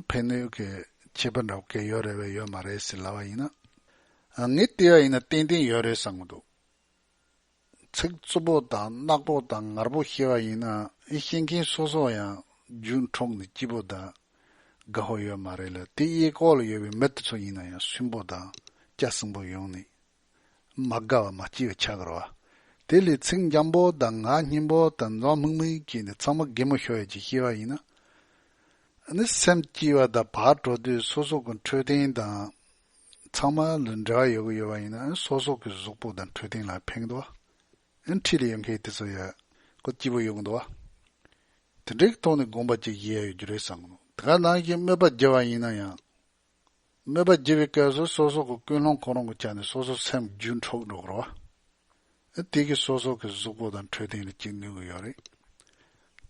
ཕན་གནོད་ཀྱི་ཁྱད་པར་འདྲ་བོ་གང་ཡོད་རེད་པས་ཡོད་མ་རེད་ཟེར་ལབ་པ་ཡིན་ན། ངས་བལྟས་པ་ཡིན་ན་ཏན་ཏན་ཡོད་རེད་བསམ་གི་འདུག་ཚིག་རྩུབ་པོ་དང་ནག་པོ་དང་ངར་པོ་བཤད་པ་ཡིན་ན། ཨེ། བཤད་མཁན་སོ་སོ་ཡང་རྒྱུན་འཕྲོག་ནས་སྐྱིད་པོ་དང་དགའ་པོ་ཡོད་མ་རེད་ལ། དེ་གཡས་སྐོར་ལ་ཡོད་པའི་མི་དེ་ཚོ་ཡིན་ན་ཡང་སུན་པོ་དང་སྐྱ་སེང་པོ་ཡོང་ནས་མ་དགའ་བ་མ་སྐྱིད་པ་ཆགས་ཀྱི་རེད་བ། དེ་ལས་ཚིག་འཇམ་པོ་དང་ངག་སྙན་པོ་དང་འཛོམས་མིག་མིག་བྱས་ནས་ཚང་མ་གད་མོ་ཤོར་ཡ་ཅིག་བཤད་པ་ཡིན་ན། ཨ་ནི་སེམས་སྐྱིད་པ་དང་བག་དྲོ་དུས་སོ་སོ་གི་འཕྲོད་བསྟེན་དང་ཚང་མ་ལ་འབྲེལ་བ་ཡོད་གི་ཡོད་པ་ཡིན་ན། ཨ་ནི་སོ་སོ་གི་གཟུགས་པོ་དང་འཕྲོད་བསྟེན་ལ་ཕན་གི་འདུག་བ། ཨ་ནི་འཁྲིས་ལ་ཡོད་མཁན་དེ་ཚོ་ཡ་ཁོ་སྐྱིད་པོ་ཡོང་གི་འདུག་བ། དེ་འདྲའི་ཐོག་ནས་དགོངས་པ་ཅིག་བཞེས་ཡ་ཡོད་རྒྱུ་རེད་བསམ་གི་འདུག་དེ་ག་ནང་བཞིན་དམོད་པ་རྒྱབ་པ་ཡིན་ན་ཡང་། དམོད་པ་རྒྱབ་པའི་སྐབས་སུ་སོ་སོ་གི་ཀུན་སློང་ཁོ་རང་གི་ཆ་ནས་སོ་སོ་སེམས་རྒྱུན་འཕྲོག་འགྲོ་གི་རེད་བ། དེ་གིས་སོ་སོ་གི་གཟུགས་པོ་དང་འཕྲོད་བསྟེན་ལ་ཅིག་གནོད་ཀྱི་ཡོད་རེད།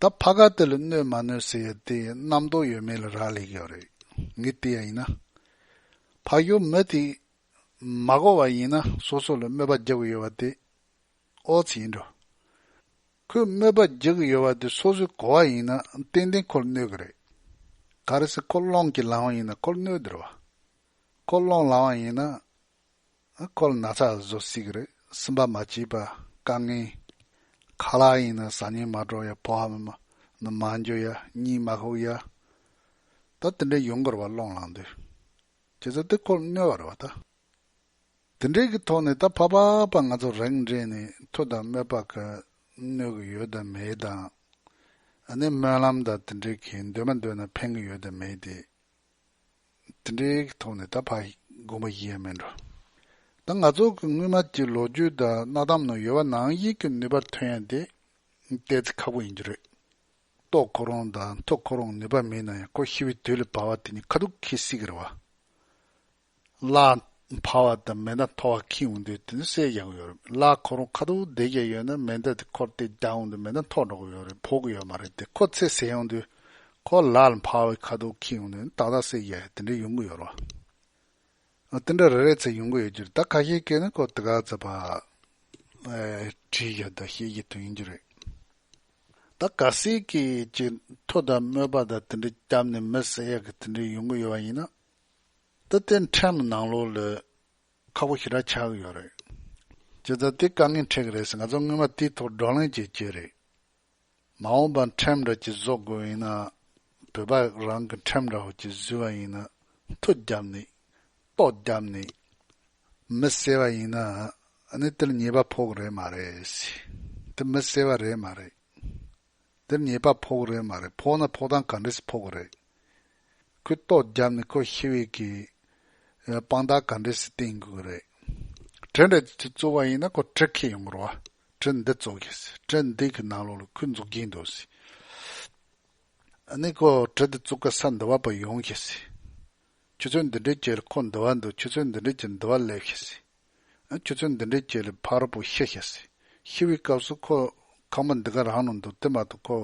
ད་ཕ་ག་དེ་ལ་གནོད་མ་གནོད་ཟེར་ཡ་དེ་རྣམ་རྟོག་ཡོད་མེད་ལ་རག་ལས་ཀྱི་ཡོད་རེད། ངས་བལྟས་ཡ་ཡིན་ན། ཕ་གཞོགས་མི་དེ་མ་གོ་བ་ཡིན་ན་སོ་སོ་ལ་དམོད་པ་རྒྱབ་ཀྱི་ཡོད་པ་དེ་ཨོ་ཙི་ཡིན་འགྲོ། ཁོས་དམོད་པ་རྒྱག་གི་ཡོད་པ་དེ་སོ་སོས་གོ་བ་ཡིན་ན་ཏན་ཏན་ཁོ་ལ་གནོད་གི་རེད། ག་རེ་ཟེར་ཁོ་སློང་གི་ལངས་པ་ཡིན་ན་ཁོ་ལ་གནོད་འདི་རེད་བ། ཁོ་སློང་ལངས་པ་ཡིན་ན། ཁོ་ལ་ན་ཚ་བཟོ་སྲིད་ཀྱི་རེད། སེམས་པ་མ་སྐྱིད་པ། དཀའ་ངལ། ཁ་ལག་ཡིན་ན་ཟ་སྙིང་མ་བྲོ་ཡ། ཕོ་བ་མི་མ་ནི་མ་འཇོ་ཡ། གཉིད་མ་ཁུག་ཡ། ད་དེ་འདྲ་ཡོང་གི་རེད་བ། སློང་ལངས་དུས། བྱས་ཙང་དེ་ཁོ་ལ་གནོད་པ་རེད་བ་ད། དེ་འདྲའི་གི་ཐོག་ནས་ད་ཕར་ཕར་ཕར་ང་ཚོ་རིགས་འགྲེ་ནས་མཐུ་དང་དམོད་པ་གི་གནོད་གི་ཡོད་དམ་མེད་དང་། ཨ་ནི་སྨོན་ལམ་དང་དེ་འདྲའི་གི་འདོན་མ་འདོན་ན་ཕན་གི་ཡོད་དམ་མེད་དེ། དེ་འདྲའི་གི་ཐོག་ནས་ད་ཕར་དགོངས་པ་བཞེས་ཡ་མིན་འགྲོ། ད་ང་ཚོ་གི་སྔོན་མ་གི་ལོ་རྒྱུས་དང་གནའ་གཏམ་ནང་ཡོད་པ་ནང་བཞིན་གི་ནུས་པ་ཐོན་ཡ་དེ་ཏོག་ཙམ་ཁག་པོ་ཡིན་རྒྱུ་རེད། ལྟོ་ཁོ་རང་དང་མཐུ་ཁོ་རང་ནུས་པ་མེད་ན་ཡང་ཁོ་ཤི་བའི་དུས་ལ་བབ་པ་དེ་ནི་ཁ་ཐུག་ཁྱེར་སྲིད་ཀྱི་རེད་བ། གླགས་འཕར་བ་དང་མེ་མདའ་མཐོ་བ་ཁྱེར་ཡོང་དུས་དེ་ནི་བསད་རྒྱག་གི་ཡོད་རེད། གླགས་ཁོ་རང་ཁ་ཐུག་བསྡད་ཀྱི་ཡོད་ན་མེ་མདའ་དེ་ཁོར་དེ་རྒྱག་ཡོང་དུས་མེ་མདའ་མཐོ་འགྲོ་གི་ཡོད་རེད། ཕོག་གི་ཡོད་མ་རེད་དེ། ཁོ་ཚེ་ཟད་ཡོང་དུས་ཁོ་གླགས་ལ་འཕར་བའི་ཁ་ཐུག་ཁྱེར་ཡོང་དུས་ཏག་ཏག་བསད་རྒྱག་ཡ་དེ་འདྲ་ཡོང་གི་ཡོད་རེད་བ། ཨ་དེ་འདྲ་རེ་རེ་ཚེ་ཡོང་གི་ཡོད་རྒྱུ་རེད། ད་ཁ་ཤས་ཀྱིས་ནི་ཁོ་དེ་ག་ཚོད་ཕར་ཨེ་བྲིས་ཡ་དང་བཤད་ཀྱི་དོན་ཡིན་རྒྱུ་རེད། ད་གལ་སྲིད་ཀྱི་ཅིག་མཐུ་དང་དམོད་པ་དང་དེ་འདྲ་བརྒྱབ་ནས་མི་བསད་ཡག་གི་དེ་འདྲ་ཡོང་གི་ཡོད་པ་ཡིན་ན། ད་དེ་ཁྲིམས་ནང་ལོགས་ལ་ཁག་པོ་ཞེ་དྲག་ཆགས་ཀྱི་ཡོད་རེད། བྱས་ཙང་དེ་དཀའ་ངལ་འཕྲད་ཀྱི་རེད་ཟེར། ང་ཚོ་སྔོན་མ་དེའི་ཐོག་བགྲོ་གླེང་བྱེད་ཀྱི་རེད། མ་འོངས་པར་ཁྲིམས་འདྲ་ཅིག་བཟོ་དགོས་ཡིན་ན། བོད་པ་རང་གི་ཁྲིམས་འདྲ་བོ་ཅིག་བཟོས་པ་ཡིན་ན། མཐུ་བརྒྱབ་ནས། ལྟོ་བརྒྱབ་ནས། མི་བསད་པ་ཡིན་ན། ཨ་ནི་དེར་ཉེས་པ་ཕོག་གི་རེད་མ་རེད། དེ་མི་བསད་པ་རེད་མ་རེད། དེར་ཉེས་པ་ཕོག་གི་རེད་མ་རེད། ཕོག་ན་ཕོག་སྟངས་ག་འདྲས་སེ་ཕོག་གི་རེད། ཁོས་ལྟོ་བརྒྱབ་ནས་ཁོ་ཤི་བའི་གི་དཔང་རྟགས་ག་འདྲས་སེ་བསྟན་དགོས་ཀྱི་རེད། གྲི་འདྲ་ཅིག་བཙུགས་པ་ཡིན་ན་ཁོ་གྲི་ཁྱེར་ཡོང་གི་རེད་བ། གྲི་འདི་བཙུགས་ཤག་ཟེར། གྲི་འདི་གི་ནང་ལོགས་ལ་ཁོའི་མཛུབ་རྒྱན་འདུག་ཟེར། ཨ་ནི་ཁོ་གྲི་འདི་བཙུགས་ཀ་ས་འདི་བ་བར་ཡོང་ཤག་ཟེར། ཆུ་ཚོད་འདི་འདྲའི་ཅིག་ལ་ཁོ་འདི་བ་འདུག་ཆུ་ཚོད་འདི་འདྲའི་ཅིག་འདི་བ་སླེབས་ཤག་ཟེར། ཨ་ཆུ་ཚོད་འདི་འདྲའི་ཅིག་ལ་ཕ་རོལ་པོ་ཤི་ཤག་ཟེར། ཤི་བའི་སྐབས་སུ་ཁོ་ཁང་པ་འདི་ག་རང་ནང་འདུག་དེ་མ་གཏོགས་ཁོ་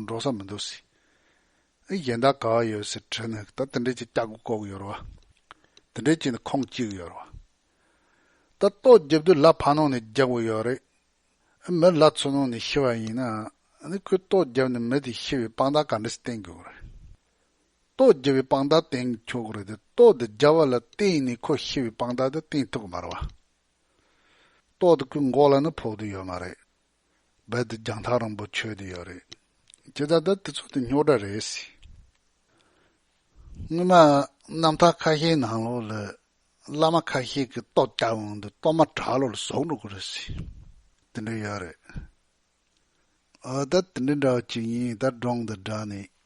འགྲོ་ས་མི་འདུག་ཟེར། ཨ་གཞན་དག་ག་བ་ཡོད་ཟེར་དྲིས་ནས་ད་དེ་འདྲའི་ཅིག་སྐྱག་གུ་བཀོག་གི་ཡོད་རེད་བ། དེ་འདྲའི་ཅིག་ནི་ཁུངས་གཅིག་ཡོད་རེད་བ། ད་ལྟོ་རྒྱབ་དུས་ལ་ཕར་ནང་ནས་རྒྱག་དགོས་ཡོད་རེད། མི་ལ་ཚུར་ནང་ནས་ཤི་བ་ཡིན་ན། ཨ་ནི་ཁོས་ལྟོ་རྒྱབ་ནས་མི་དེ་ཤི་བའི་དཔང་རྟགས་ག་འདྲ་སེ་བསྟན་དགོས་རེད། ལྟོ་རྒྱབ་པའི་དཔང་རྟགས་བསྟན་ཆོག་གི་རེད་དེ། ལྟོ་དེ་རྒྱབ་པ་ལ་བརྟེན་ནས་ཁོ་ཤི་བའི་དཔང་རྟགས་དེ་བསྟན་ཐུབ་ཀྱི་མ་རེད་བ། ལྟོ་དེ་ཁོའི་མགོ་ལ་ནི་ཕོག་དུ་ཡོད་མ་རེད། རྦད་དེ་རྒྱང་ཐག་རིང་པོ་ཆོད་དུ་ཡོད་རེད། བྱས་ཙང་ད་དེ་ཚོ་དེ་རྙོག་དྲ་རེད་ཟེར། སྔོན་མ་རྣམ་ཐར་ཁ་ཤས་ནང་ལོགས་ལ་བླ་མ་ཁ་ཤས་ཀྱིས་ལྟོ་བརྒྱབ་འོང་དུས་གཏོར་མ་བྲག་ལོགས་ལ་ཟུག་འགྲོ་གི་རེད་ཟེར། དེ་འདྲ་ཡོད་རེད། ཨ་ད་དེ་འདྲ་འདྲ་བ་ཅིག་ཡིན། ད་སྒྲུང་དང་སྦྲགས་ནས་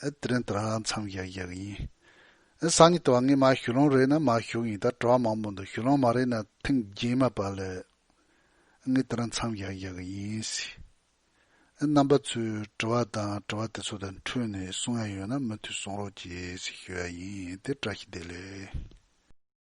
ཨ་དེ་རིང་དེ་རང་མཚམས་བཞག་བཞག་གི་ཡིན། ཨ་སང་ཉིན་དུ་བ་ངས་མར་ཞུ་ལོང་རེད་ན་མར་ཞུ་གི་ཡིན། ད་དྲི་བ་མང་པོ་འདུག་ཞུ་ལོང་མ་རེད་ན་ཐེངས་རྗེས་མ་པ་ལ་ངས་དེ་རིང་མཚམས་བཞག་བཞག་གི་ཡིན་ཟེར། ཨ་རྣམ་པ་ཚོས་དྲི་བ་དང་དྲི་བ་དེ་ཚོ་དང་འཕྲོས་ནས་གསུང་ཡ་ཡོད་ན་མུ་མཐུད་གསུང་རོགས་གྱིས་ཟེར་ཞུ་ཡ་ཡིན། དེ་བཀྲ་ཤིས་བདེ་ལེགས།